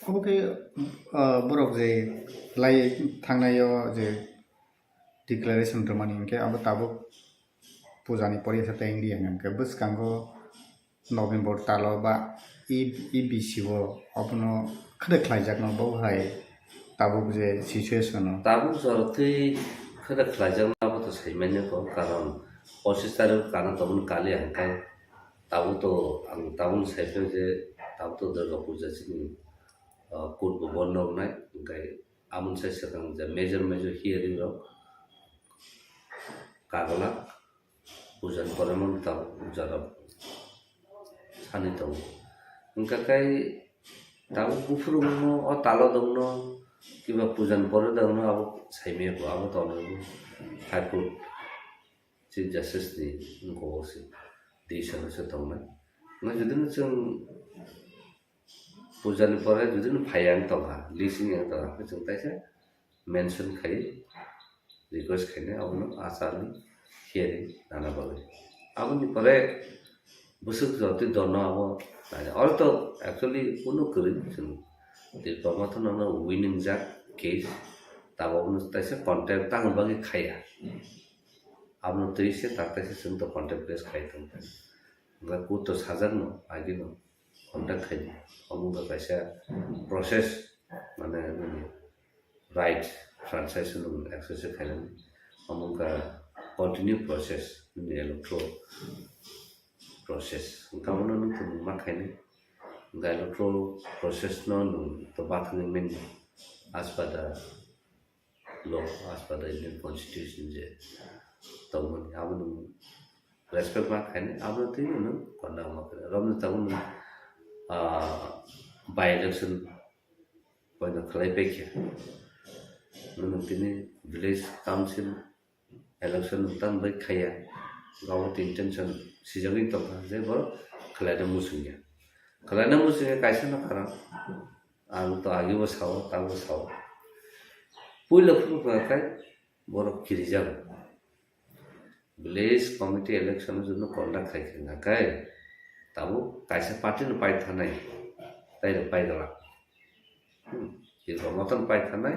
Obo khe, ah, borok je lai thangnai o je declaration rwmani hinkhe abo tabuk puja ni poriya sa tei wngya hinkhe bwskango November talo ba E, E B C o abono khwrwk khlaijakno bo hai tabuk je situation o. Tabuk jora twi khwrwk khlaijakno abo to saimanya kho, karon pochis tarikh kana tongmani kali hwnkhe tabuk to ang tabuk sai phai je tabuk to Durga Puja chini, ah, court bo bondo wngnai, hwnkhe aboni sai swkang je major major hearing rok kagwlak puja ni pore mano tabuk jora sani tongo. Hwnkha khe tabuk buphuru wngno o talo dongno kiba puja ni pore dongno abo saimaya bo abo tongo High Court Chief Justice ni wngkok o se decision o se tongnai. Hwnkhe jodi no chwng puja ni pore jodi no phaiya wng tongkha, list wngya wng tongkha, hwnkhe chwng taisa mention khai request khainai abono achar ni hearing nana bagwi. Aboni pore bwswk jotwi dono abo naina. Oro to actually kunu kwrwi chwng Tipra Motha no winning jak case, tabuk no taisa contempt tangwi bagwi khaiya. Abono twi se tak taisa chwng to contempt case khai tong. Hwnkhe court to sajakno agino conduct khaidi. Omo wngkha kaisa process, mane nini right franchise nwng exercise khainani. Omo wngkha continue process, nini electoral process. Hwnkhe omono nwng tongmung ma khainai. Hwnkhe electoral process no nwng to bathangwi manya as per the law, as per the Indian Constitution je tongmani, abo nwng respect ma khainai, abo twi nwng conduct ma khainai. Romni tabuk nwng, ah, by election poino khlai paikha. Nwng tini village council election nwng tamo bai khaiya, gabo tin tension sijagwi tongkha je borok khlaina muchungya. Khlaina muchungya kaisa no karon, ang to agibo sao, tabuk sao. Puila phuru khai borok kirijago. Village committee election no joto conduct khai khe hwnkha khe, tabuk kaisa party no pai thanai, tai rok pai glak. Hmm, tirok motom pai thanai,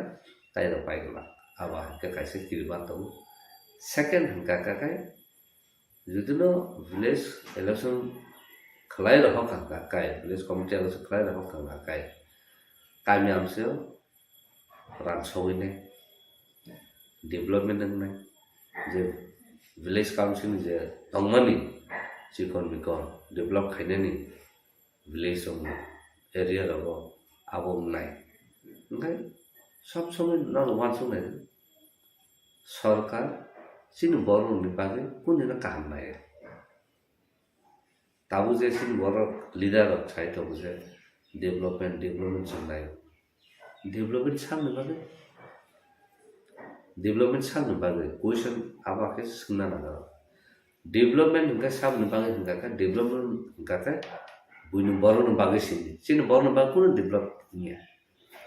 tai rok pai glak. Abo hai khe kaisa kiriba tongo. Second hwnkha khe kai, jodi no village election khlai rok hwnkha khe kai, village committee election khlai rok hwnkha khe kai, kami amsio rang sogwi nai, development wngnai, je village council ni je tongmani chikon mikon develop khainani village rok area rogo abo wngnai. Hwnkhe sob somoi nono uansuknai sorkar chini borok rokni bagwi kunu kaham nai. Tabuk je chini borok leader rok sai tongo je development, development chwng naio. Development sakni bagwi, development sakni bagwi question abo khe swngna nango. Development hwnkhe saboni bagwi hwnkha khe, development hwnkha khe buini borokni bagwi sini. Chini borokni bagwi kunu develop wngya.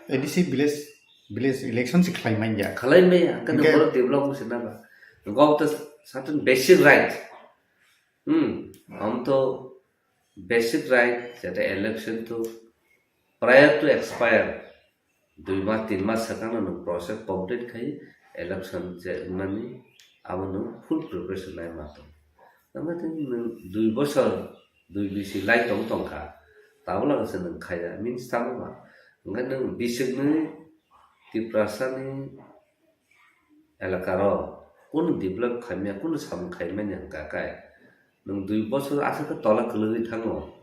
A D C village, village election se khlai manya. Khlai manya, hwnkhe Hwnkhe- borok develop wngse naba. Hwnkhe obo to certain basic right. Hmm, omo to basic right, jete election to prior to expire, dui mas, tin mas swkangno nwng process complete khai election je wngnani abo nwng full preparation lai ma tong. Tamo tei nwng dui bosor, dui bisi lai tong tongkha, tabuk lagase nwng khaiya, means tamo ba? Hwnkhe nwng bisiknwi Tiprasani elakaro kunu develop khaimya, kunu samung khaimani hwnkha khe, nwng dui bosor aswk khe tola kwlwgwi thango.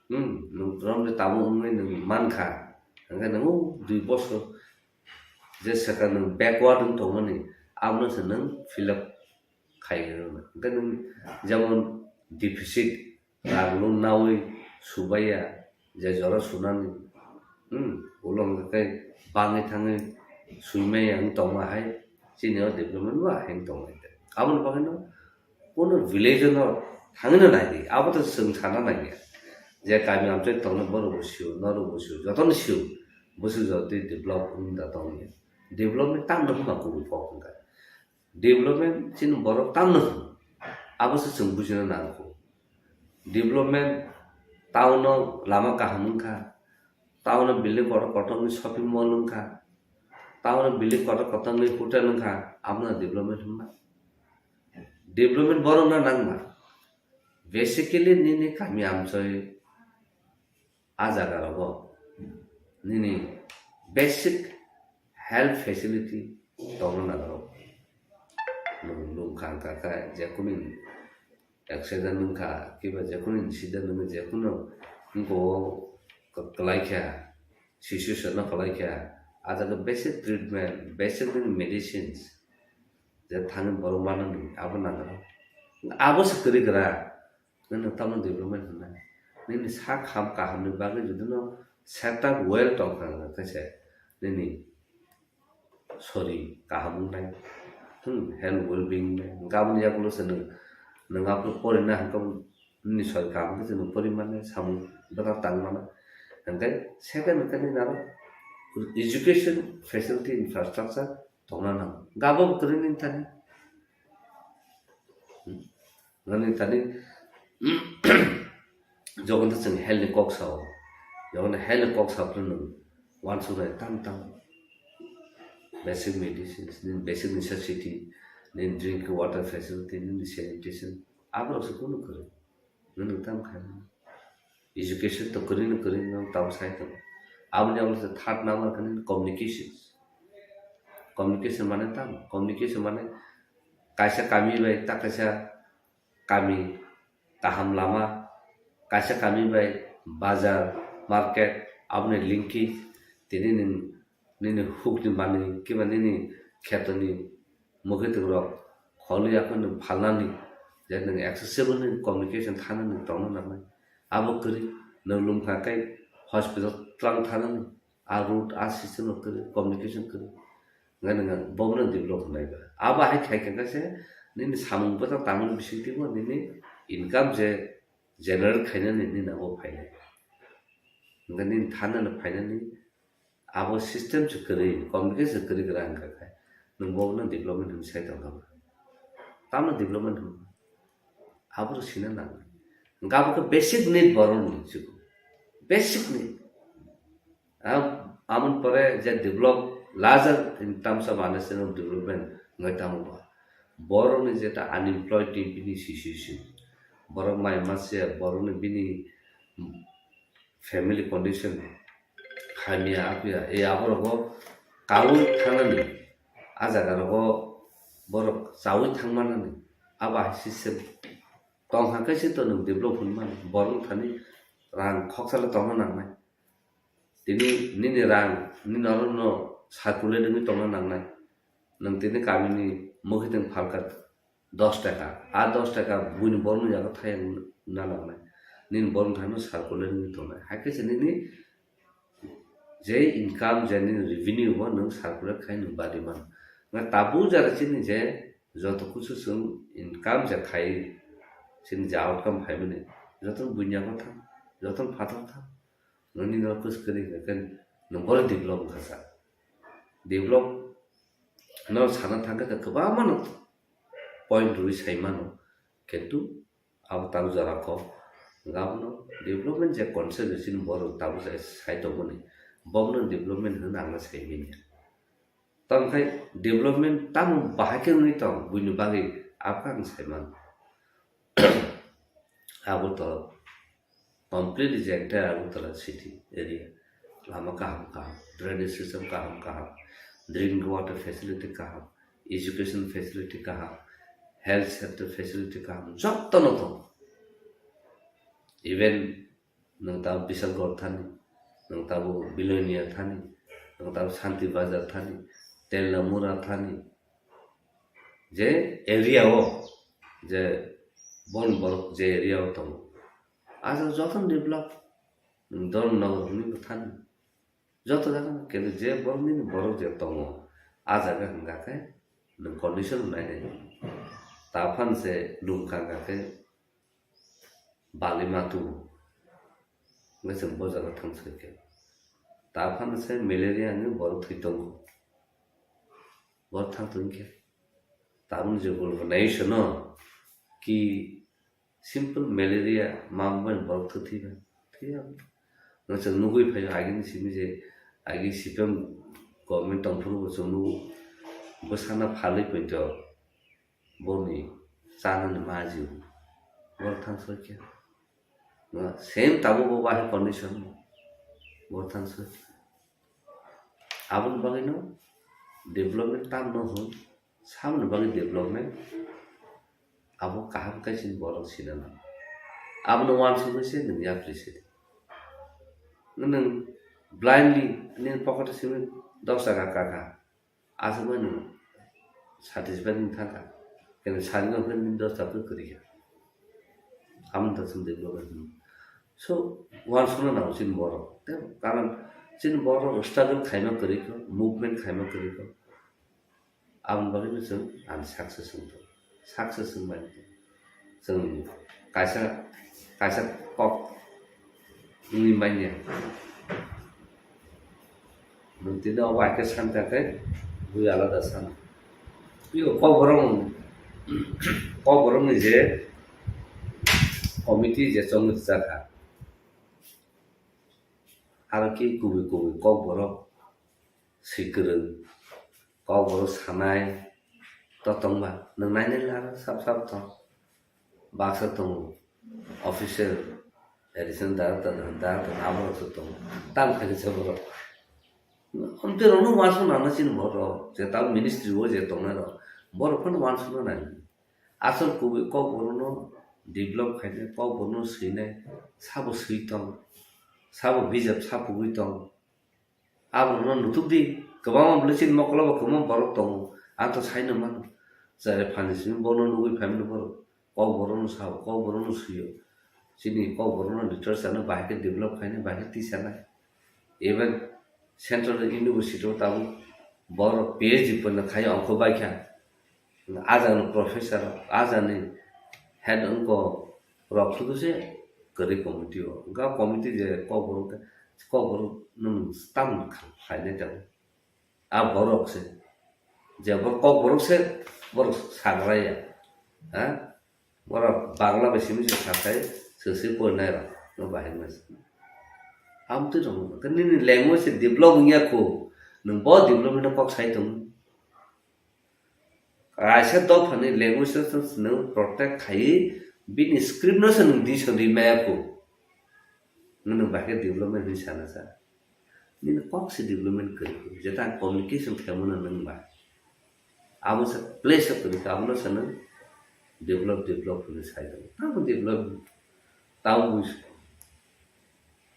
Hmm, nwng romni tabuk wngwi nwng mankha, hwnkhe nwng o dui bosor je swkang nwng backward wng tongmani, abono se nwng fill up khai rwna. Hwnkhe nwng jemon deficit, rang nung nawi subaiya, je jora sunani, hmm, ulo hwnkhe bangwi thangwi suimaiya wng tongma hai, chini o development ba hai wng tongmani. Aboni bagwino kunu village no thangwino naidi, abo to chwng sana naiya. Je kami amchai tongnai borok bo sio, norok bo sio, jotono sio, bwswk jotoni develop wng da tongya. Development tamno hwnba kubui kok hwnkha. Development chini borok tamno hwn, abo se chwng bujina nango. Development, town o lama kaham wngkha, town o building kotor kotor ni shopping mall wngkha, town o building kotor kotor ni hotel wngkha, abono development hwnba? Development borokno nangma. Basically nini kami amchoi a jaga rogo nini basic health facility tongna nango. Nwng, nwng kha, wngkha khe, jekunu accident wngkha, kiba jekunu incident wngkha, jekunu wngkha o kwlai kha, situation no kwlai kha, a jaga basic treatment, basic medicines, je thani borok manani abo nango. Abo se kwrwi gra. Nini tamo development hwnna. Nini sak ham kahamni bagwi jodi no setup well tong kha hwnkhe se nini sori kaham wngnai. Hmm, health well being wngnai. Hwnkhe aboni yagulo se nwng, nwng aphuru porina hwnkhe nini sori kaham khe se nwng pori mannai, samung bwkha tang mano. Hwnkhe second hwnkhe nini aro education facility infrastructure tongna nango. Gabo bo kwrwi nini thani. Hmm. Nini thani jogon to chwng health ni kok sao. Jogon health ni kok sao phano nwng uansuknai tam tam. Basic medicines, nini basic necessity, nini drinking water facility, nini sanitation. Aborok se kunu kwrwi. Nwng tam khaimani. Education to kwrwi no kwrwi no tamo sai tongo. Aboni abo se third number khe nini communication. Communication mane tamo? Communication mane kaisa kami bai ta kaisa kami, kaham lama, kaisa kami bai bazar, market, aboni linkage, tini nini, nini hukni manwi kiba nini khetoni mwkhwtwng rok kholi yakhwno phalnani, je nwng accessible ni communication thanani tongna nangnai. Abo kwrwi, nwng lungkha khe hospital twlang thanani, a road, a system rok kwrwi, communication kwrwi. Hwnkhai nwng bobono develop hwnwi ba. Abo hai khai khe khe se nini samung bwtang tangmani bisingtwi bo nini income je generate khainani nini abo phainai. Hwnkhai nini thanani phainani abo system se kwrwi, communication kwrwi kwrang wngkha khe nwng bobono development hwnwi sai tongkha ba. Tamo development hwnwi? Abo rw sina nangnai. Hwnkhai abo khe basic need borokni, chikon basic need. Am-, amoni pore je develop, larger in terms of understanding of development wngwi tamo ba. Borokni jeta unemployed ni bini situation, borok mai mase, borokni bini family condition hamya apya, e aborogo kaui thanani, a jaga rogo borok chaui thangmanani, abo hai system tong hwnkhe se to nwng develop hwnmani, borok thani rang khoksa le tongna nangnai. Tini nini rang, nini oro no circulate wngwi tongna nangnai. Nwng tini kamini mwkhwtwng phalkha dos taka, a dos taka buini borokni yago thayang na nangnai. Nini borokni thani circulate wngwi tongnai. Hakhe se nini je income, je nini revenue bo nwng circulate khai nwng bari mano. Nga tabuk jara chini je joto kusu chwng income je khai, chini je outcome phaimani, joto buini yago thang, joto phatar thang. Nini no kus kwrwi hwnkhe nwng bono develop wngkha sa. Develop no sana thangkhe kwbangma no point rwi sai mano, kintu abo tabuk jora kok. Hwnkhe abono development je concept chini borok tabuk jora sai tongmani, bobono development hwnwi ang sai manya. Tamo khai development tamo bahai khe wngwi tong buini bagwi abo khe ang sai mano. Abo to completely je entire Agartala city area, lama kaham kaham, drainage system kaham kaham, drinking water facility kaham, education facility kaham, health center facility kaham, jotono tongo. Even nwng tabuk Bisalgor thani, nwng tabuk Bilonia thani, nwng tabuk Santi Bazar thani, Telamura thani, je area o, je bon borok je area o tongo, aswk jotono develop, nwng Dharmanagar hwnwi bo thani, joto jaga no, kintu je borok nini borok je tongo, a jaga hwnga khe nwng condition nai nai. Ta phan se lum kang kha khe bali ma tubu. Hwnkhe chwng bo jaga thang soi khe. Ta phano se malaria ni borok thwi tongo. Borok thang tong khe. Tabuk je guluk nai se no ki simple malaria ma bai borok thwi thwi ba. Thwi ya. No chwng nugui phai agini simi je agi C P M government tong phuru bo chwng nugo. Bwsana phalwi poito. Boni chanani ma jiu. Borok thang soi khe. Same tabuk bo bahai condition. Borok thang soi. Aboni bagwi no development tam no hwn. Samoni bagwi development. Abo kaham khe chini borok sina nango. Abono uansugwi se nwng yapri se di. Nwng blindly nini pocket o simi dos taka kaka. Aswk bai nwng satisfied wng thangkha. Kene sari no hwnwi dos chapter kwrwi kha. Amoni ta chwng development hwnwi. So, uansukna nango chini borok. Tei karon chini borok struggle khaima kwrwi kho, movement khaima kwrwi kho. Aboni bagwi no chwng ani success wng thung. Success wng bai. Chwng kaisa, kaisa kok wngwi manya. Nwng tini obo hai khe san kha khe bui alada sana. Tei o Kokborok, Kokborokni je committee je chongwi rwjak kha, aro khe kubui kubui Kokborok swi kwrwng, Kokborok sanai to tongba, nwng nainai le aro sap sap tong. Baksa tongo, official, Additional director, director, abo rok se tongo. Tam khaini se borok. Amtwi rokno uansuk nang na chini borok, je tamo ministry o je tongnai rok, borok phano uansukna nai. Asol kubui Kokborokno develop khainai, Kokborokno swinai, sabo swi tong, sabo bijap sapugwi tong. Aborokno nutuk di, kwbangma bwlwi chini mokolo bo kwbangma borok tongo, ang to saino mano. Chare phani simi bono nugwi phaimani borok. Kokborokno sao, Kokborokno sio. Chini Kokborokno literature no bahai khe develop khainai, bahai khe tisanai. Even Central University o tabuk borok P H D pono khai ongkho bai kha. Ajagni professor, ajagni head wngkha rok sudu se kwrwi committee o. Ga committee je Kokborok, Kokborok nwng tam khlainai tabuk. A borok se. Je borok Kokborok se, borok sagra ya. Ha? Borok Bangla bai simi se sakai, se se porinai rok. No bahai mas. Amtwi rok. Nini language se develop wngya kho. Nwng bo development kok sai tong. Kaisa dophani language no se nwng protect khai, bini script no se nwng disodi maya kho. Nwng bahai development hinwi sana sa. Nini kok se development kwrwi, jeta ang communication khaimano nwng ba. Abo se place of kwrwi, abono se nwng develop, develop hinwi sai tongo. Tamo develop, tamo bui-,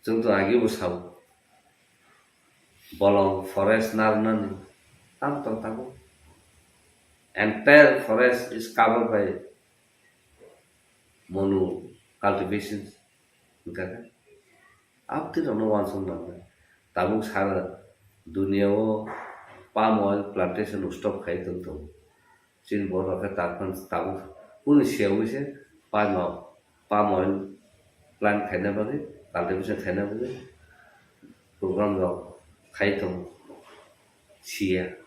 chwng to agi bo sao. Bolong forest narnani, tamo tong tamo. Entire forest is covered by mono cultivations. Hwnkha khe, abtwi rokno uansuk nangnai. Tabuk sara duniya o palm oil plantation stop khai tong tongo. Chini borok khe tabuk, tabuk kunu siyaui se palm, palm oil plant khaina bagwi, cultivation khaina bagwi program rok khai tongo. Siya.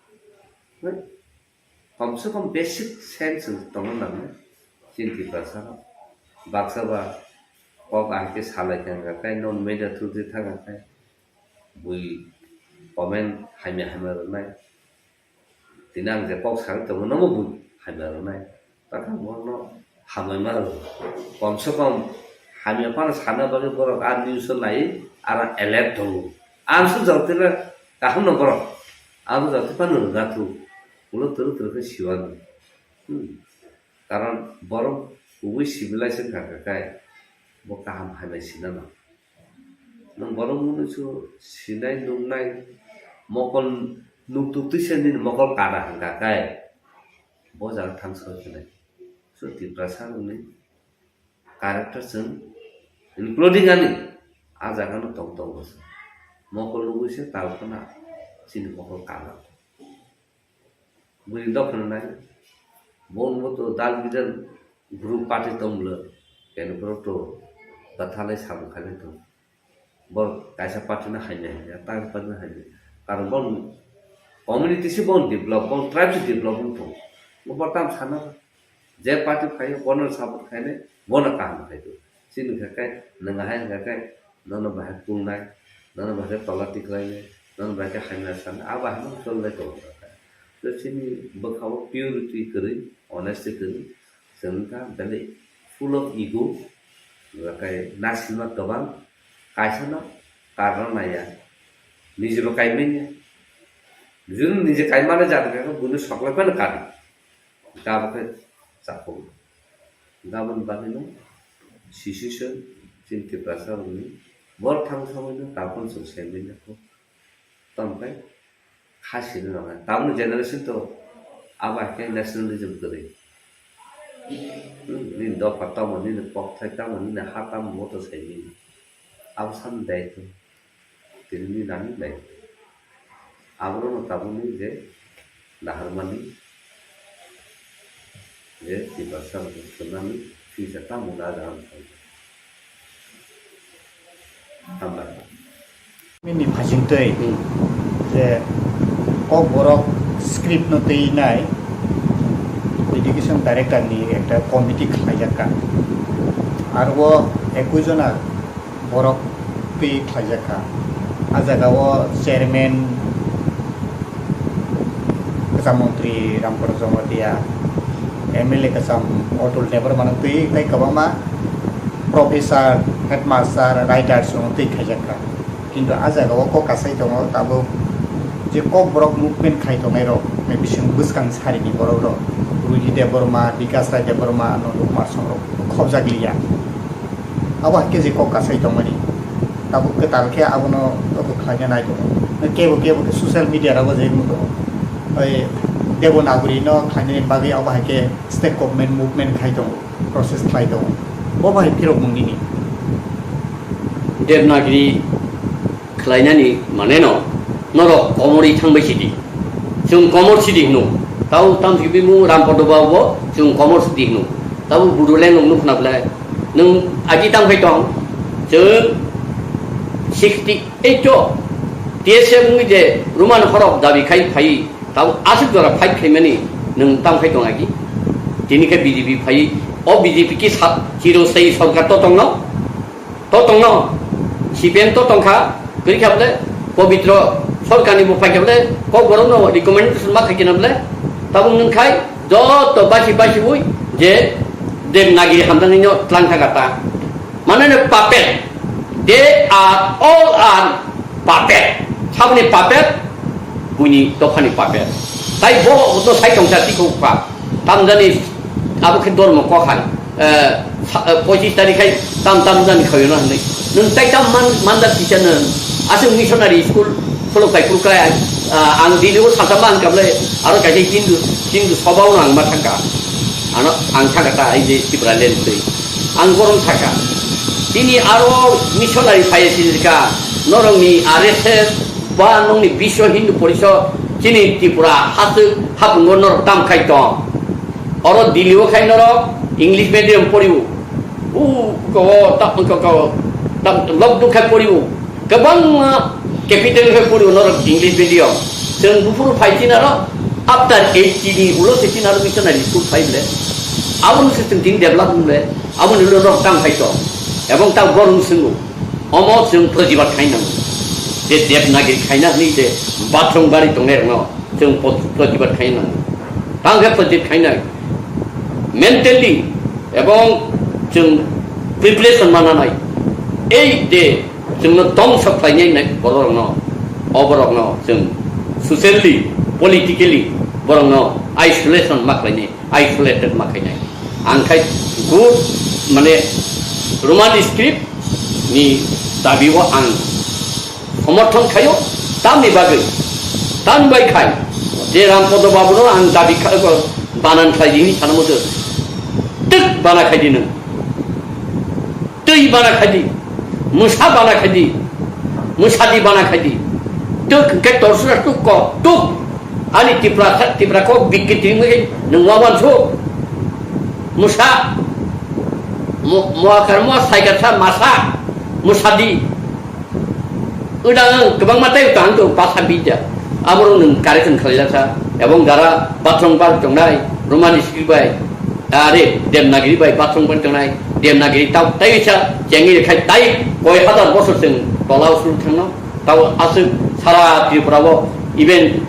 Komse kom basic sense tongna nangnai chini Tiprasa rok. Baksa ba kok ahai khe salai kha hwnkha khe, non media through twi thang kha khe, bui comment hamya hamya rwnai. Tini ang je kok sagwi tongo, nobo bui hamya rwnai. Takhwng bono hamya ma rw. Komse kom hamya phano sana bagwi borok a news o nai, aro alert tongo. Ang se jotila kaham no borok. Abo jotwi phano rwgatu. Ulo twrwk twrwk khe siwano. Hmm. Karon borok kubui civilization kha kha khai bo kaham hamya sinano. Nwng borok mwnwi su sinai nuknai mokol nuktuk twisa nini mokol kada hwnkha khai bo jaga thang soi khe nai. So Tiprasa rokni character chwng, including ani, a jaga no tong tongo se. Mokol nugwi se tal khna chini mokol kana. Bwrwi dophano nai, bo wngbo to dal bidal group party tong bwlw, kene borok to bwthalai samung khailai tong. Borok kaisa party no hamya hamya, ta party no hamya. Karon bon community se bon develop, bon tribe se develop wng tong. Bo tam sana je party phaio, bono support khainai, bono kaham khaio. Chini khe kai nwng hai hwnkha kai, nono bahai kulnai, nono bahai tola tiklainai, nono bahai khe hamya sanai, abo hai no cholnai tongo kha. To chini bwkha o purity kwrwi, honesty kwrwi, chwng wngkha belai full of ego, hwnkha kai nasilma kwbang, kaisa no karna naiya, niji bo kaimanya. Juni niji kaimani jat khe buino soklai phano kari. Gabo khe chapung. Gabon bagwino sisi se chini Tiprasa rokni bor thang samwino tabukno chwng saimanya kho. Tamo khe kha sini rwnai. Tabukni generation to abo hai khe nationalism kwrwi. Hmm, nini dopha tamo, nini kokthai tamo, nini ha tamo, bo to saimanya. Abo samni daitw. Tini nani nai. Aborokno tabukni je naharmani je Tiprasa rokno swnamwi tisa tamo na jagani thangkha. Hambai. Nini phasingtwi Hmm. je Kokborok script no twi nai education director ni ekta committee khlaijak kha. Aro o ekui jona borok twi khlaijak kha. A jaga o chairman kwcham montri Ramkot Jamatia, M L A kwcham Atul Debbarma no twi tei kwbangma professor, headmaster, writers rok twi khaijak kha. Kintu a jaga o kok kasai tongo tabuk je Kokborok movement khai tongnai rok, bising bwskang sarini borok rok, Ruji Debbarma, Bikas Rai Debbarma, Nandu Kumar Song rok khobjak liya. Abo hai khe je kok kasai tongmani. Tabuk kwtal khe abono abo khlaina nai tongo. Kebo kebo khe social media rogo je wng tongo. Oi Devanagari no khlainani bagwi abo hai khe state government movement khai tongo, process khlai tongo. Bo bai phirok mung nini. Devanagari khlainani mane no norok komorwi thangbai sidi. Chwng komor sidi hino. Tau tam sigi bimung Rampodo Babu bo chwng komor sidi hino. Tabo Bodoland nung nukna belai. Nung agi tam khai tong. Chwng sixty eight o T S F wngwi je Roman horok dabi khai phai. Tabo aswk jora fight khaimani nung tam khai tong agi. Tini khe B J P phai. O B J P ki sa chiro sai sorkar to tongno. To tongno, C P M to tongkha, kwrwi kha bole, Pobitro Sorkarni bo phaikha bole, Kokborokno recommendation ma khaikhe na bole, tabuk nwng khai joto basi basi ui je Devanagari hamjaknaino tlang thangkha ta. Mane no puppet, they are all are puppet. Saboni puppet, buini dophani puppet. Tai bo to sai tongsa tikho pa. Tamjani abo khe dormo kok hai. Eh, sa-, eh, pochis tarikh hai tam tam jani khayo na hinwi. Nwng tai tam man, manjak kisa nwng. Aswk missionary school khuluk kai khuluk kai, ah, ang Delhi o sasa man kable aro kaisa Hindu, Hindu soba o ang ma thangka. Ano ang thangka ta ai je Tipraland twi. Ang borom thangka. Tini aro missionary phai sinirka norokni R S S ba nongni Biswa Hindu Porishod chini Tripura haswk hapungo norok tam khai tong. Oro Delhi o khai norok English medium poriwo. U ko ta ko ko ta lok duk khai poriwo. Kwbangma capital khai poriwo norok English medium. Chwng buphuru phai chinaro after eighty ni ulo se chinaro missionary school phai ble. Aboni se chwng tin develop ble. Aboni ulo norok tam khai tong. Ebong ta gorung swngo. Omo chwng protibad khai nango. Je Devanagari khaina hwnwi je bathroom bari tongnai rokno chwng pot-, protibad khai nango. Tang khe protibad khainai. Mentally ebong chwng preparation mananai. Ei je chwngno tongsa khlainai nai bororokno, o borokno chwng socially, politically borokno isolation ma khlainai. Isolated ma khainai. Ang khai good, mane, Roman script ni dabi o ang somorthon khaio, tamni bagwi, tamni bai khai, je Rampodo Babu no ang dabi kha-, banan khlai di hinwi sana muchung, twk bana khai di nwng. Twi bana khai di, mwsa bana khai di, mwsa di bana khai di. Tuk hwnkhe torsura tuk ko, tuk. Ani Tipra, Tipra kok bikki twi wngwi nwng wawan su. Mwsa, mo-, moakar mo saikar sa masa, mwsa di. Udang kwbangma tei tang tongo, basa bidya. Aborok nwng correction khlaijak sa. Ebong jara bathroom bar tongnai, Roman script bai, are Devanagari bai bathroom bar tongnai, Devanagari tau tei sa chengwi khai tai koi hazar bosor chwng tola usuk thangno. Tau aswk sara Tripura o even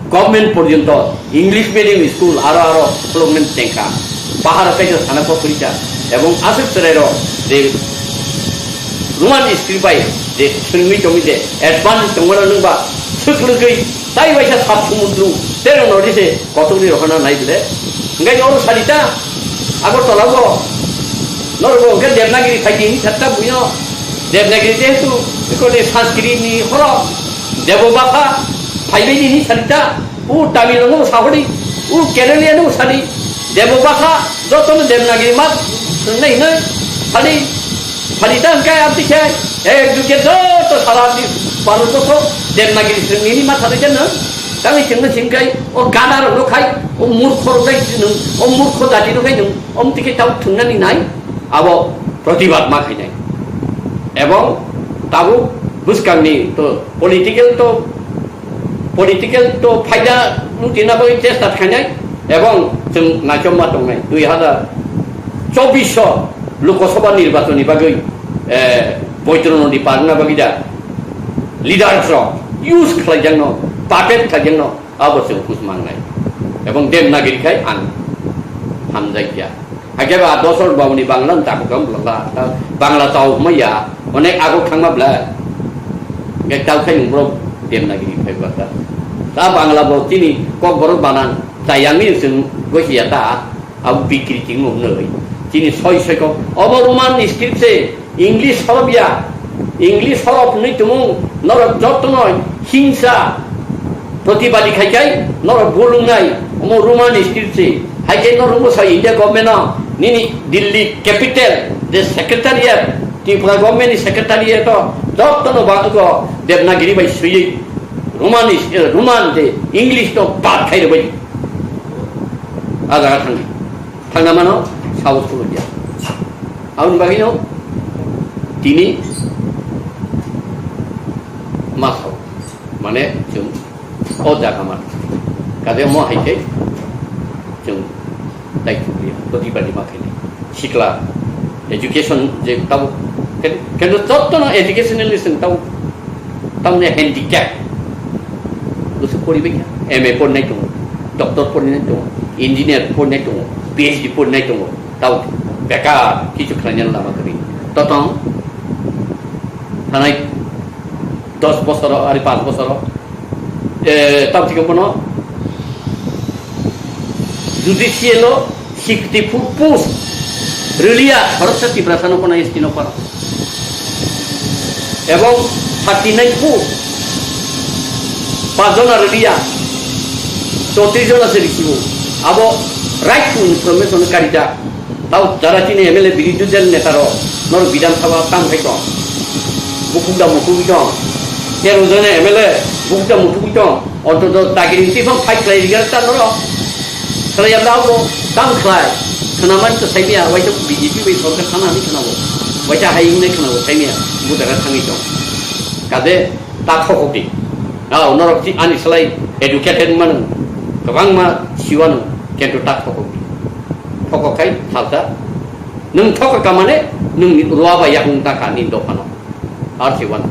government porjonto English medium school aro aro khulukmani chengkha. Bahar o kaisa sana kok kwrwi kha. Ebong aswk chwrai rok je Roman script bai je swrwngwi tongwi je advance tongmano nwng ba swk lwgwi tai waisa sat sumundru tei rok nodi se kothokni rohorna nai bile. Hwnkhe oro sadi ta Agartala o norok bo hwnkhe Devanagiri phai di hinwi sakta buino Devanagiri jehetu ekoni Sanskrit ni horo Debo bhasha phaibai di hinwi sadi ta. O Tamil rokno bo sahori, o Keralian no bo sadi, Debo bhasha jotono Devanagiri ma swrwngnai hinwi sadi, sadi ta hwnkhe amtwi khe ek juge joto sara di Bharat borso Devanagiri swrwngni hinwi ma sadi jeno. Tangwi chwngno singkhe o gada rokno khai, o murkho rok khai nwng, o murkho jati rok khai nwng, omtwi khe tamo thwngnani nai, abo protibad ma khainai. Ebong tabuk bwskangni to political to Political to phaida lutina bagwi chesta khainai ebong chwng naichomma tongnai dui hazar chobbish o Lok Sabha nirbachon ni bagwi, eh, Boitro Nodi parna bagwi da leaders rok use khlaijakno, puppet khlaijakno abo chwng hus mangnai ebong Devanagiri khai ang hamjakya. Hakhe ba dosor bawni Bangla no chakhu kang bwla la. Ta Bangla chao hwnma ya. Onek ago khangma bwla. Hwnkhe tao khai nung borok Devanagiri phai bwla ta. Ta Bangla bo chini Kokborok banan chayangni chwng gosi ya ta. Abo bikri ching nung nai. Chini soi soi kok. Obo Roman script se English horop ya. English horop hwnwi tongo, norok jotono hingsa protibadi khai khai norok bolong nai, omo Roman script se. Hai khe norok bwsa India government no nini Delhi capital je secretariat, Tripura government ni secretariat o jotono ba-, go Devanagiri bai swiwi Roman is-, eh, Roman je English no bad khai rwbai. A jaga thangdi. Thangna mano, sahos khulukya. Aboni bagwino tini ma sao, mane chwng o jaga man. Kade mo hai khe chwng tai chukliya, protibadi ma khaini. Sikla, education je tabo, ken-, kendo jottono educationally chwng tabo, tamni handicap. Bwswk poribai kha, M A porinai tongo, doctor porinai tongo, engineer porinai tongo, P H D porinai tongo. Tao bekar kichu khlainani lama kwrwi. Totong thanai dos bosoro, ari panch bosoro, eh, tao thikhe bono judicial o sixty four post rwliya, khoroksa Tiprasa no kono S T no paro. Ebong thirty nine post, pajona rwliya, chowtris jona se risibo. Abo right to information karijak. Tao jara chini M L A birodhi dal neta rok, norok Bidhan Sabha tam khai tong, bukhuk da mukhuk tong, tero jona M L A bukhuk da mukhuk tong, ontoto dagiri twi phang fight khlai rikha ta norok. Khlai yabla abo tam khlai, khwnamani to saimiya, waisa B J P bai sorkar thana hinwi khwnabo, waisa hai hinwi khwnabo saimiya, bo jaga thangwi tong. Kade ta thokok di. Ao norok si ani slai educated manu, kwbangma siwano, kento ta thokok di. Thokok khai salsa, nwng thokok ka mane, nwng ruwa bai yakung ta kha ni dophano. Ar siwano.